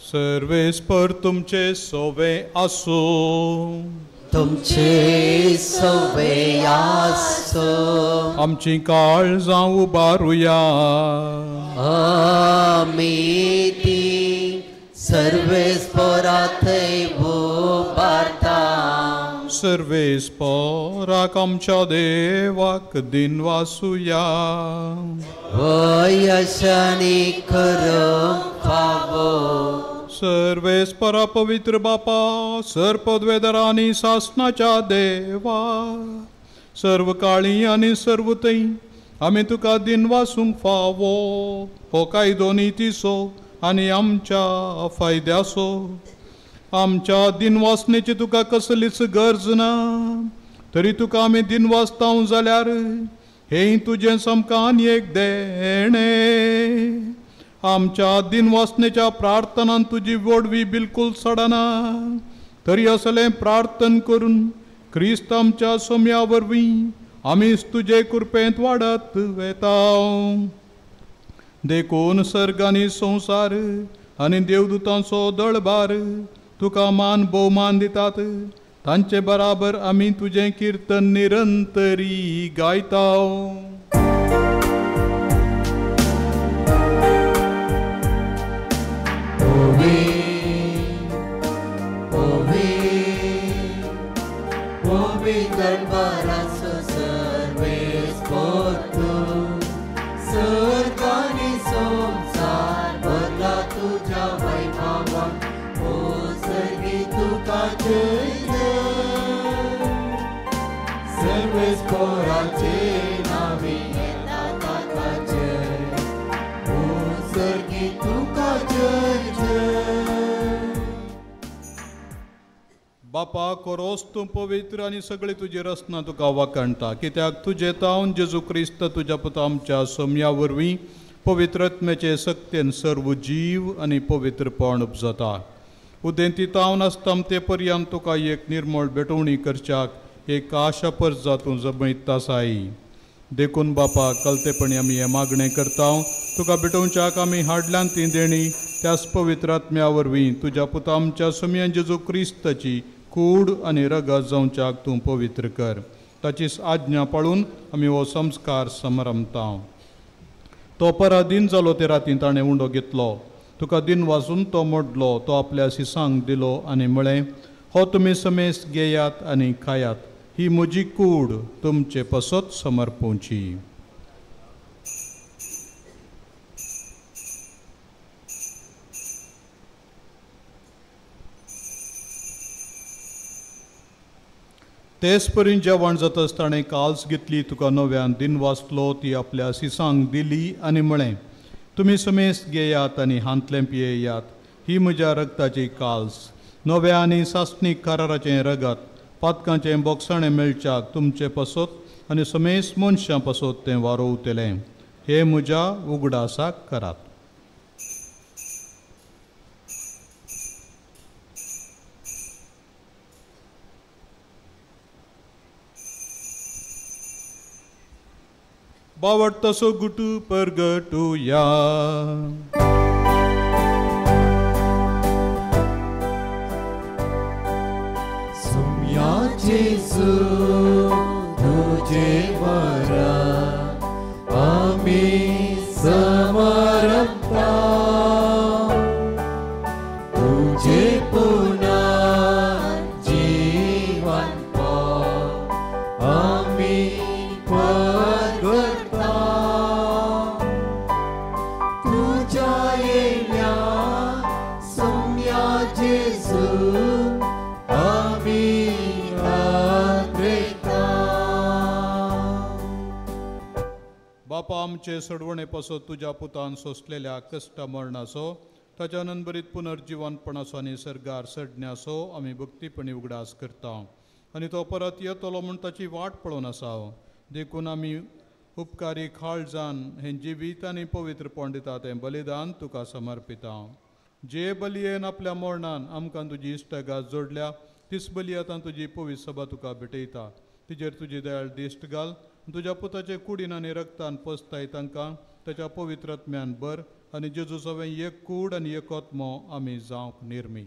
सर्वेस्पर तुमचे सोवे आसूं. तुमचे सोवे आसूं. आमची काळजां उबारुया. आमी ती सर्वेस्परा थंय उबारता. सर्वेस्पराक आमच्या देवाक दिनवासुया. वयशानी करूंक फावो. सर्वेस्परा पवित्र बापा, सर पदवेदार आनी सासनाच्या देवा, सर्व काळी आनी सर्व थंय आमी तुका दिनवासूंक फावो. हो कायदो नितीचो आनी आमच्या फायद्याचो. आमच्या दिनवासनेची तुका कसलीच गरज ना, तरी तुका आमी दिनवासताव जाल्यार हें तुजें सामकां आनी एक देणें. आमच्या दिनवासनेच्या प्रार्थनान तुजी वोडवी बिलकूल सडना, तरी असलें प्रार्थन करून क्रिस्त आमच्या सोम्या वरवीं आमीच तुजे कृपेंत वाडत वेता. देखून सर्ग आनी संवसार आनी देवदूतांचो दळबार तुका मान भोवमान दितात. तांचे बराबर आमी तुजें किर्तन निरंतरी गायता. ओवी ओवी ओवी दरबाराचो सर्वेस्पर तूं सर्ग आनी संवसार भरला तुज्या वैभवान. ओ सर्गी तुका जय जय. सर्वेस्पराचे नांवी येता ताका जय. ओ सर्गी तुका जय जय. बापा, कोरोस तूं पवित्र आनी सगळी तुजी रचना तुका वाखाणटा, कित्याक तुजे तावन जेजू क्रिस्त तुज्या पुता आमच्या सोम्या वरवीं पवित्रत्म्याचे सक्तेन सर्व जीव आनी पवित्रपण उपजता. उदेंती तावन आसता ते पर्यंत तुका एक निर्मळ भेटवणी करच्याक एक आशा परजा तूं जमयता आसाय. देखून बापा, कलतेपणी आमी हें मागणें करता, तुका भेटोवच्याक आमी हाडल्यान ती देणी त्याच पवित्र आत्म्या वरवीं तुज्या पुता आमच्या सोम्या जेजू क्रिस्ताची कूड आनी रगत जावच्याक तूं पवित्र कर. ताची आज्ञा पाळून आमी हो संस्कार समरमता. तो पराधीन जालो ते रातीन ताणें उंडो घेतलो, तुका दिन वाजून तो मोडलो, तो आपल्या शिसांक दिलो आनी म्हळें, हो तुमी समेस्त घेयात आनी खायात, ही म्हजी कूड तुमचे पसत समर्पोवची. तेच परीन जेवण जातच ताणें काल्स घेतली, तुका नव्यान दिन वाचलो, ती आपल्या सिसांक दिली आनी म्हळें, तुमी समेस्त घेयात आनी हांतलें पियेयात, ही म्हज्या रगताची काल्स, नव्या आनी सासणीक कराराचें रगत, पातकांचें बोगसाणें मेळच्याक तुमचे पासत आनी समेस्त मनशां पासत तें वारोवतलें. हें म्हज्या उगडासाक करात. बावट तसो गुटू परगटुया. सुम्या जेजू तुझे मरण आमी समर्पता, तुझे पुनर्जीवन आमी परगटता, तुझ्या येल्या सुम्या जेजू आमी आद्रेता. बापा, आमचे सोडवणे पासत तुज्या पुतान सोंसलेल्या कश्ट मरणाचो, ताच्या नंबरीत पुनर्जिवनपणाचो आनी सर्गार सडण्याचो आमी भक्तीपणी उगडास करता आनी तो परत येतलो म्हूण ताची वाट पळोवन आसा. देखून आमी उपकारी खाळजान हें जिवीत आनी पवित्रपण दिता तें बलिदान तुका समर्पिता. जे बलयेन आपल्या मरणान आमकां तुजी इश्टगात जोडल्या, तीच बली आतां तुजी पवित्र सभा तुका भेटयता. तिजेर तुजी दयाळ दिश्ट घाल, तुज्या पुताचे कुडीन आनी रक्तान पसताय तांकां ताच्या पवित्र आत्म्यान भर आनी जेजू सवें एक कूड आनी एक आत्मो आमी जावंक निर्मी.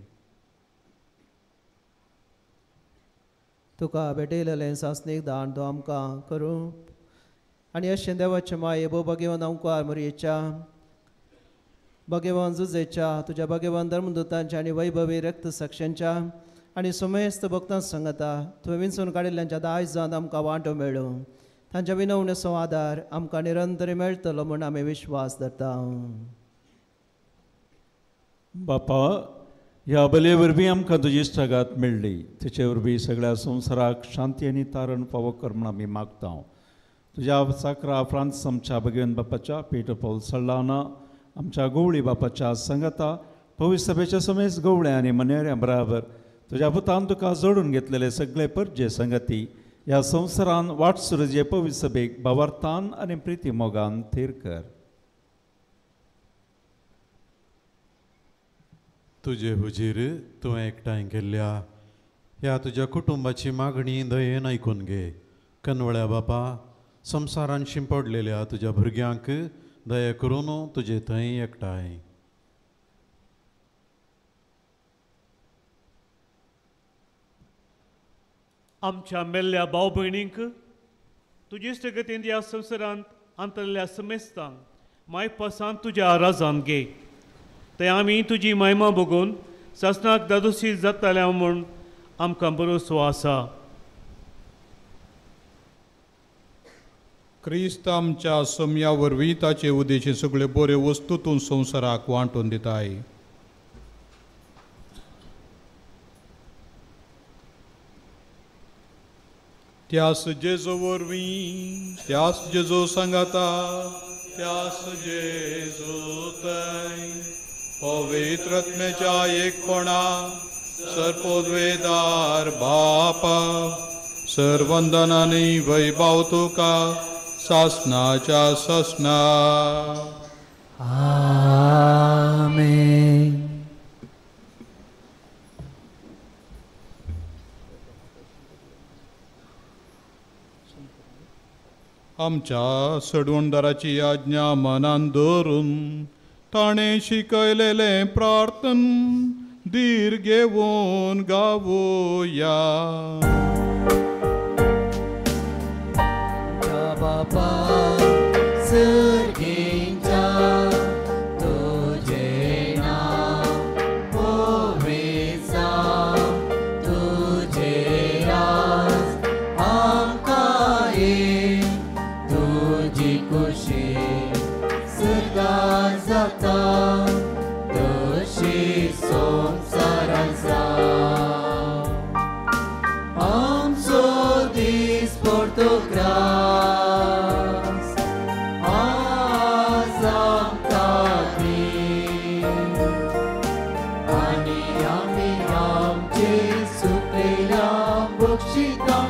तुका भेटयलेलें सासणीक दान तो आमकां करूं आनी अशें देवाचे माये भोव भगेवन आमकां मोरयेच्या भगेवन जुजेच्या तुज्या भगेवन धर्मदूतांच्या आनी वैभवी रक्त साक्षांच्या आनी सुमेस्त भक्तां सांगता तुवें विंचून काडिल्ल्यांच्या दायजान आमकां वांटो मेळूं. तांच्या विनवणेचो आदार आमकां निरंतर मेळटलो म्हूण आमी विश्वास धरता. बापा, ह्या बलये वरवीं आमकां तुजी इश्टागात मेळ्ळी, तिचे वरवीं सगळ्या संवसाराक शांती आनी तारण फावो कर म्हूण आमी मागता. तुज्या साकरा फ्रांस आमच्या भगवन बापाच्या, पेटर पॉल सल्लाना आमच्या गवळी बापाच्या सांगाता, पवित्र सभेच्या समेस्त गवळ्या आनी मनेऱ्यां बराबर तुज्या पुतान तुका जोडून घेतलेले सगळे परजे संगती ह्या संवसारान वाट सुरजे पवित्र सभेक भावार्थान आनी प्रिती मोगान थीर कर. तुजे हुजीर तुवें एकठांय केल्ल्या ह्या तुज्या कुटुंबाची मागणी दयेन आयकून घे. कनवळ्या बापा, संवसारान शिंपडलेल्या तुज्या भुरग्यांक दया करून तुजे थंय एकठांय. आमच्या मेल्ल्या भाव भयणींक तुजे इश्टगतीन ह्या संवसारांत अंतरल्या समेस्तांक मायपासान तुज्या राजान घे. थंय आमी तुजी महिमा बघून सासणाक दादोशी जाताल्या म्हूण आमकां भरोसो आसा. क्रिस्त आमच्या सोम्या वरवीं ताचे उदेशी सगळे बऱ्यो वस्तू तूं संवसाराक वांटून दिताय. त्यास जेजू वरवीं, त्यास जेजू सांगाता, त्यास जेजू थंय पवित्र आत्म्याच्या एकपणा सर्पोद्वेदार बापा सर्वंदनानी वैभव तुका सासनाच्या सासना. आमेन. आमच्या सडवणदाराची आज्ञा मनान धरून ताणें शिकयलेलें प्रार्थन धीर घेवन गावया. बापा सर्गेंच्या तुजें नांव पवित्र जावं, तुजें राज सर्गात जाता तशी संवसारांत जावं. आमचो दीस पडतो ग्रास आज आमकां दी आनी आमी आमचे सुकलेल्यांक बक्षिता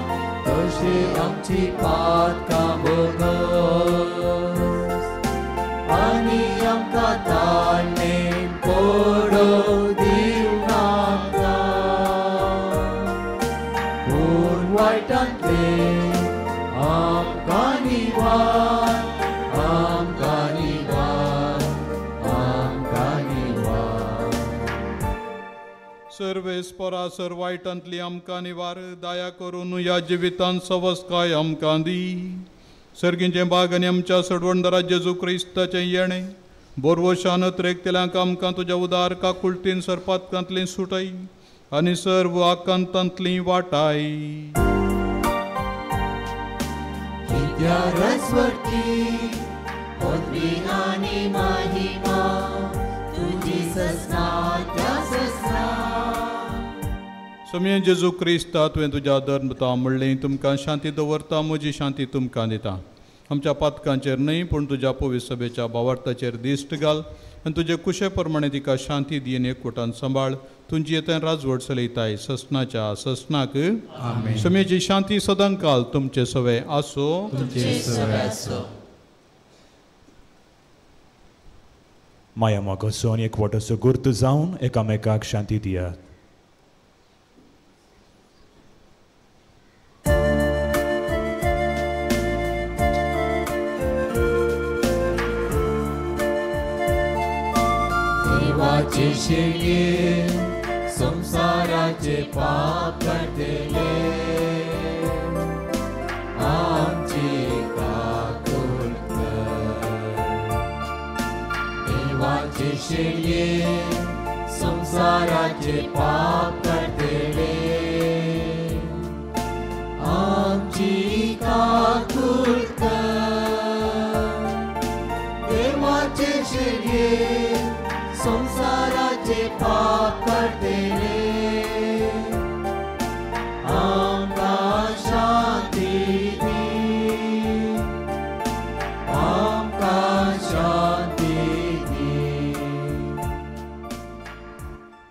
तशी आमची पातकां भोगस आनी आमकां ताळणेन पडोवं दिवं नाका पूण वायटांतलें आमकां निवार आमकां निवार आमकां निवार. सर्वेस्परा सर वायटांतली आमकां निवार दया करून ह्या जिवितांत सवस्काय आमकां दी. सर्गींचें बाग आनी आमच्या सडवणदारा जेजू क्रिस्ताचें येणें बोरवशान त्रेकतेल्यांक आमकां तुज्या उदार काकुळतीन सरपातकांतली सुटय आनी सर्व आकांतांतली वाटाय. कित्या रसवरती पदवी आनी महिमा तुजी ससना त्या ससना. सोमये जेजू क्रिस्ता तुवें तुज्या धर्मता म्हणलें तुमकां शांती दवरता म्हजी शांती तुमकां दिता. आमच्या पातकांचेर न्हय पूण तुज्या पवित्र सभेच्या भावार्थाचेर दिश्ट घाल आनी तुजे कुशे प्रमाणे तिका शांती दी आनी एकवटान सांबाळ. तुमची येता राजवट चलयताय ससनाच्या ससनाक. आमेन. सोमयेची शांती सदांकाल तुमचे सवे आसो. तुमचे सवे आसो. माया मोगाचो आनी एकवटाचो गुर्त जावन एकामेकाक शांती दियात. देवाचे शेळये संवसाराचे पाप काडटले आमची काकूळ कर. देवाचे शेळये संवसाराचे पाप काडटले आमची काकूळ कर. देवाचे शेळये संवसाराचे पाप काडटले आमकां शांती दी आमकां शांती दी.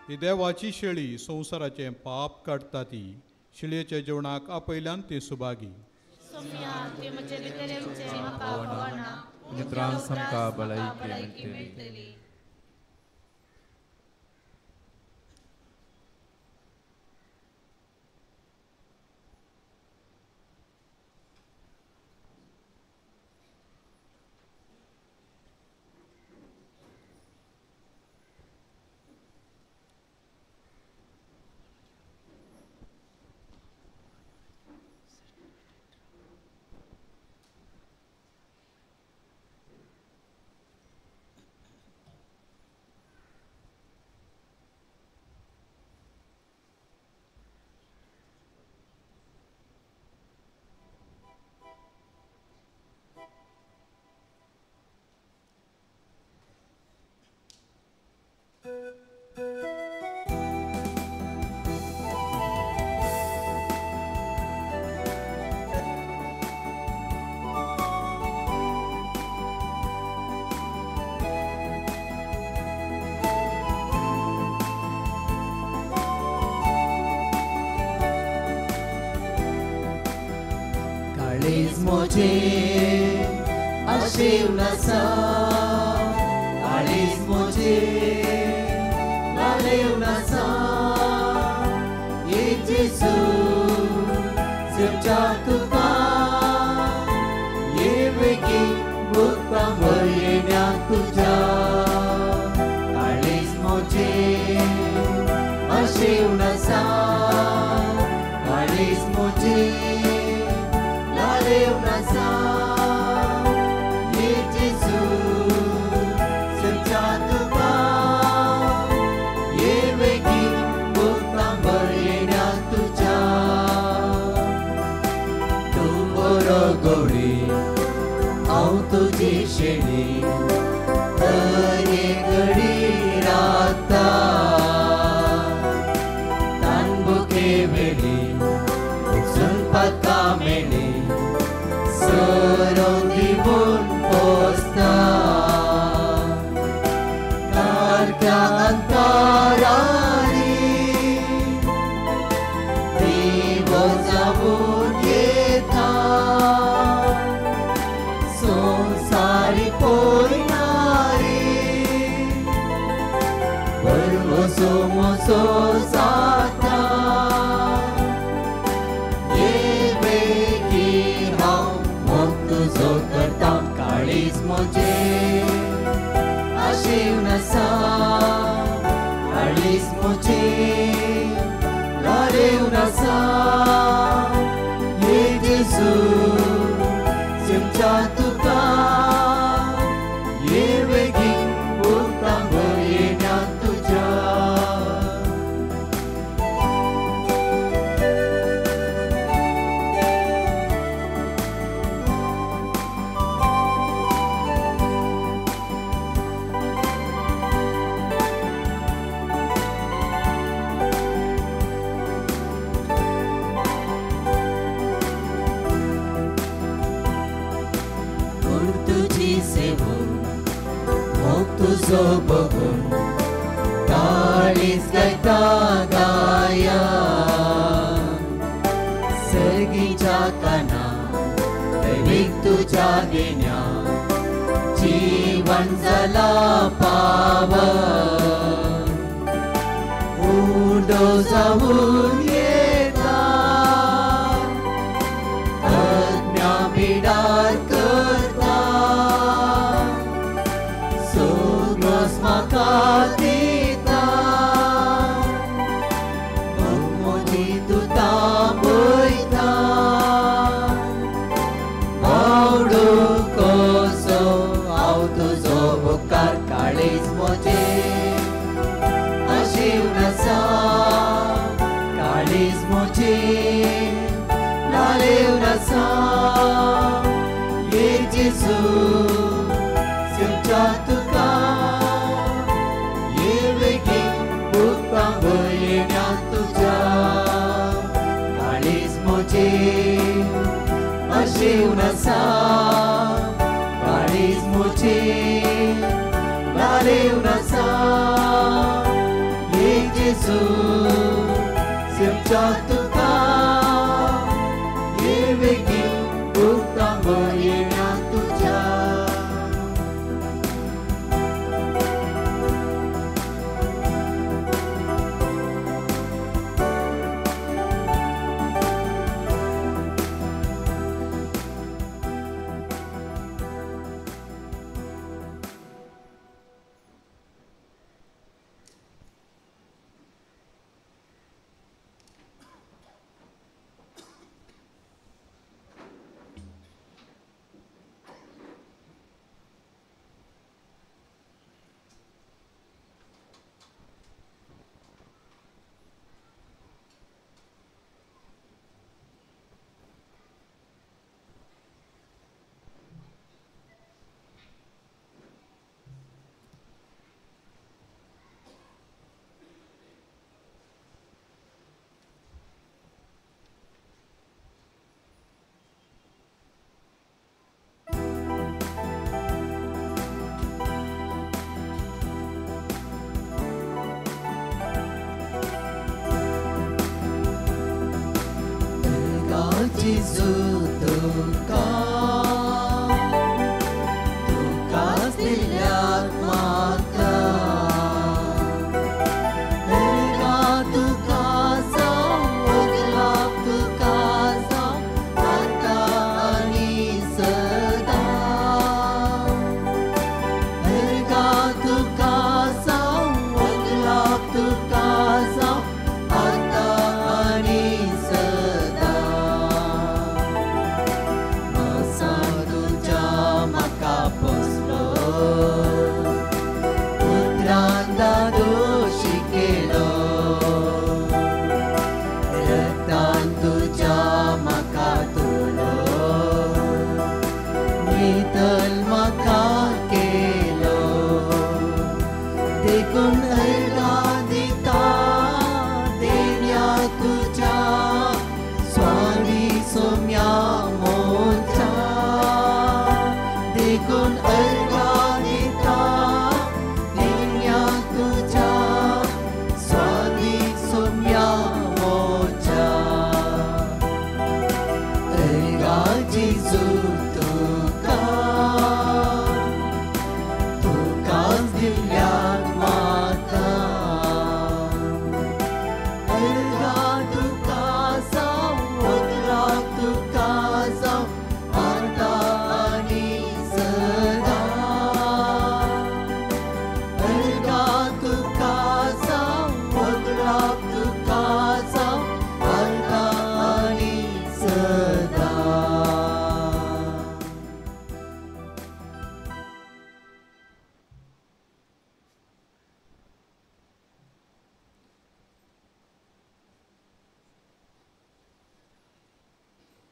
ही देवाची शेळी संवसाराचें पाप काडटा ती शेळयेच्या जेवणाक आपयल्यान ती सुभागी. त्रास आमकां भलायकी मेळटली. काळीज म्हजें आशेवन आसा काळीज म्हजें लालेवन आसा ये जेजू सेवच्या तुका ये वेगीं भुगतां भरयेण्या तुज्या काळीज म्हजें आशेवन आसा काळीज म्हजें लालेवन आसा ये जेजू सेवच्या तुका ये वेगीं भुगतां भरयेण्या तुज्या. तूं बरो गवळी हांव तुजी शेळी प्रसू म्हजो जाता ये बेगी हांव मोग तुजो करता काळीज म्हजें आशेवन आसा काळीज म्हजें लारेवन आसा ये जेजू सिमच्या तुका ये बेगी उरता भयण्या तुज्या तुजो बघून काळीज गायता गाया सर्गीच्या काना दैवीक तुज्या देण्या जीवन जाला पावन उडो जावन येता अज्ञा बिडार करता म्हाका दिता म्हजी तूं तापयता बावडो कसो हांव तुजो उपकार काळीज म्हजें आशेवन आसा काळीज म्हजें लालेवन आसा ये जेजू सिमच्या तुका तुझ्या काळीज म्हजें आशेवन आसा काळीज म्हजें लालेवन आसा ये जेजू सिमच्या तुका ये बेगीन उरता भयण्या तुझ्या. जेजू तुका तुकाच दिल्यात म्हाका उर्बा तुका जावं अगलाप तुका जावं आतां आनी सदां उर्बा तुका जावं अगलाप तुका जावं आतां आनी सदां. तुकाच दिल्यात म्हाका.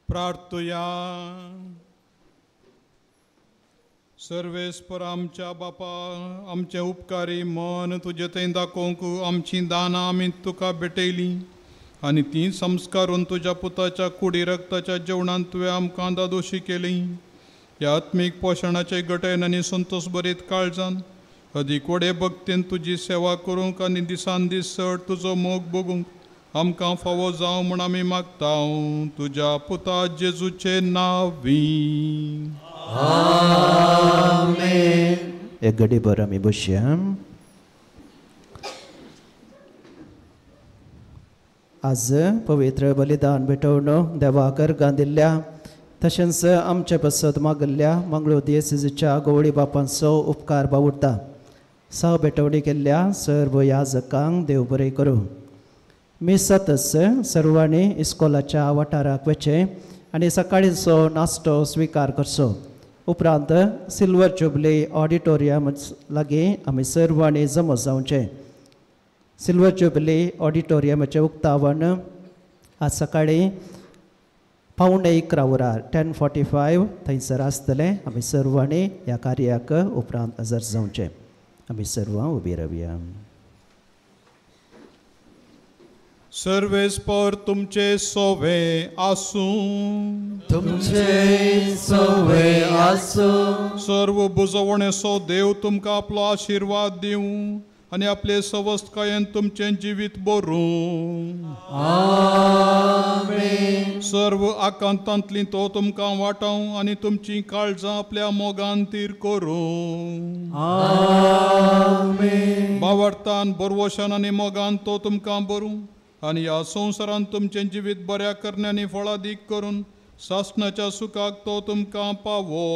प्रार्थुया. सर्वेस्पर आमच्या बापा, आमचें उपकारी मन तुजे थंय दाखोवंक आमचीं दानां आमी तुका भेटयलीं आनी तीं संस्कारून तुज्या पुताच्या कुडी रक्ताच्या जेवणांत तुवें आमकां दादोशी केली. ह्या आत्मीक पोशणाचे गटयन आनी संतोश भरीत काळजान अदीक व्हडे भक्तीन तुजी सेवा करूंक आनी दिसान दीस चड तुजो मोग भोगूंक आमकां फावो जावं म्हूण आमी मागता तुज्या पुता जेजूचे नांवी. आमेन. एक घडी भर आमी बसया. आज पवित्र बलिदान भेटोवन देवाक अर्गां दिल्ल्या तशेंच आमचे पसत मागल्ल्या मंगळूर दियेसीच्या गवळी बापांचो उपकार बावुरता. सह भेटवणी केल्ल्या सर्व याजकांक देव बरें करूं. मिसातच सर्वांनी इस्कोलाच्या वाठाराक वचचें आनी सकाळींचो नाश्तो स्विकार करचो. उपरांत सिल्वर जुबली ऑडिटोरियम लागीं आमी सर्वांनी जमो जावचें. सिल्वर जुबली ऑडिटोरियमाचें उक्तावण आज सकाळीं 10:45 वरार 10:45 थंयसर आसतलें. आमी सर्वांनी ह्या कार्याक उपरांत हजर जावचें. आमी सर्वां उबी रावया. सर्वेस्पर तुमचे सोवे आसूं. तुमचे सोवे आसूं. सर्व बुजवणेचो देव तुमकां आपलो आशिर्वाद दिवं आनी आपले सवस्तकायेन तुमचें जिवीत बरूं. आमेन. सर्व आकांतांतली तो तुमकां वाटावं आनी तुमचीं काळजां आपल्या मोगान तीर करूं. आमेन. भावार्थान बरवशान आनी मोगान तो तुमकां बरूं आनी ह्या संवसारान तुमचें जिवीत बऱ्या करण्यांनी फळादीक करून सासणाच्या सुखाक तो तुमकां पावो.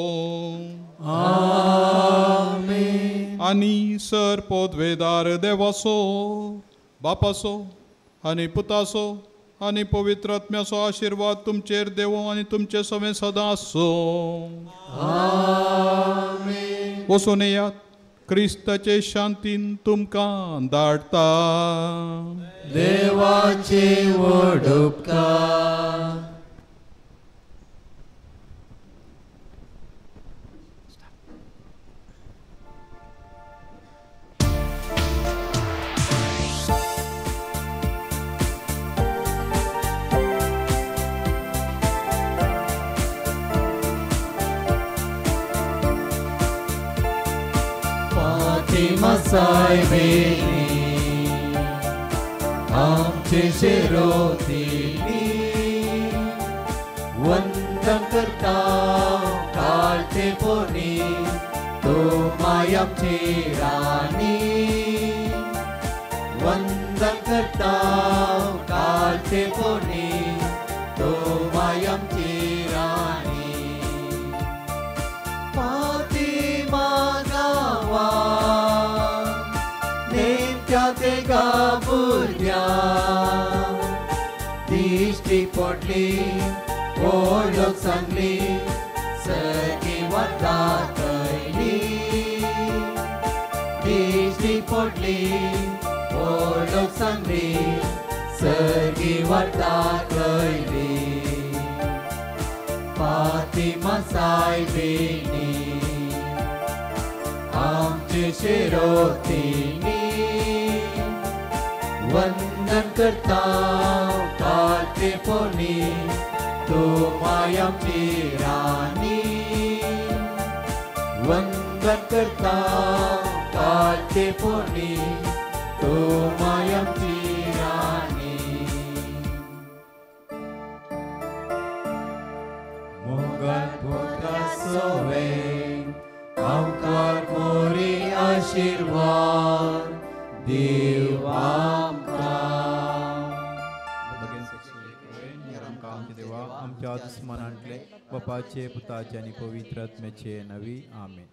आमेन. आनी सर पोदवेदार देवाचो बापाचो आनी पुताचो आनी पवित्र आत्म्याचो आशिर्वाद तुमचेर देवो आनी तुमचे सवें सदां आसो. आमेन. वचून येयात, क्रिस्ताचे शांतीन तुमकां धाडटा. देवाचे व्हड उपकार. सायबेनी आमचे शिरोतिनी वंदन करता काळचे पोनी तो माय आमची राणी. वंदन करता काळचे पोनी तो माय आमची राणी. फातिमा गांवा तेगा भुरग्या दिश्टी पडली ओळख सांगली सगळी वार्ता कळली. दिश्टी पडली ओळख सांगली सगळी वार्ता कळली. फातिमा सायबिणी आमचे शिरोतिनी वंदन करता काळचे पोनी तो माय आमची राणी. वंदन करता काळचे पोनी तो माय आमची राणी. मोगान पुता सोवे आमकार मोरी आशिर्वाद देव आमकां. आमच्या दुस्मनांतले बापाचे पुताचे आनी पवित्र आत्म्याचे नवी. आमेन.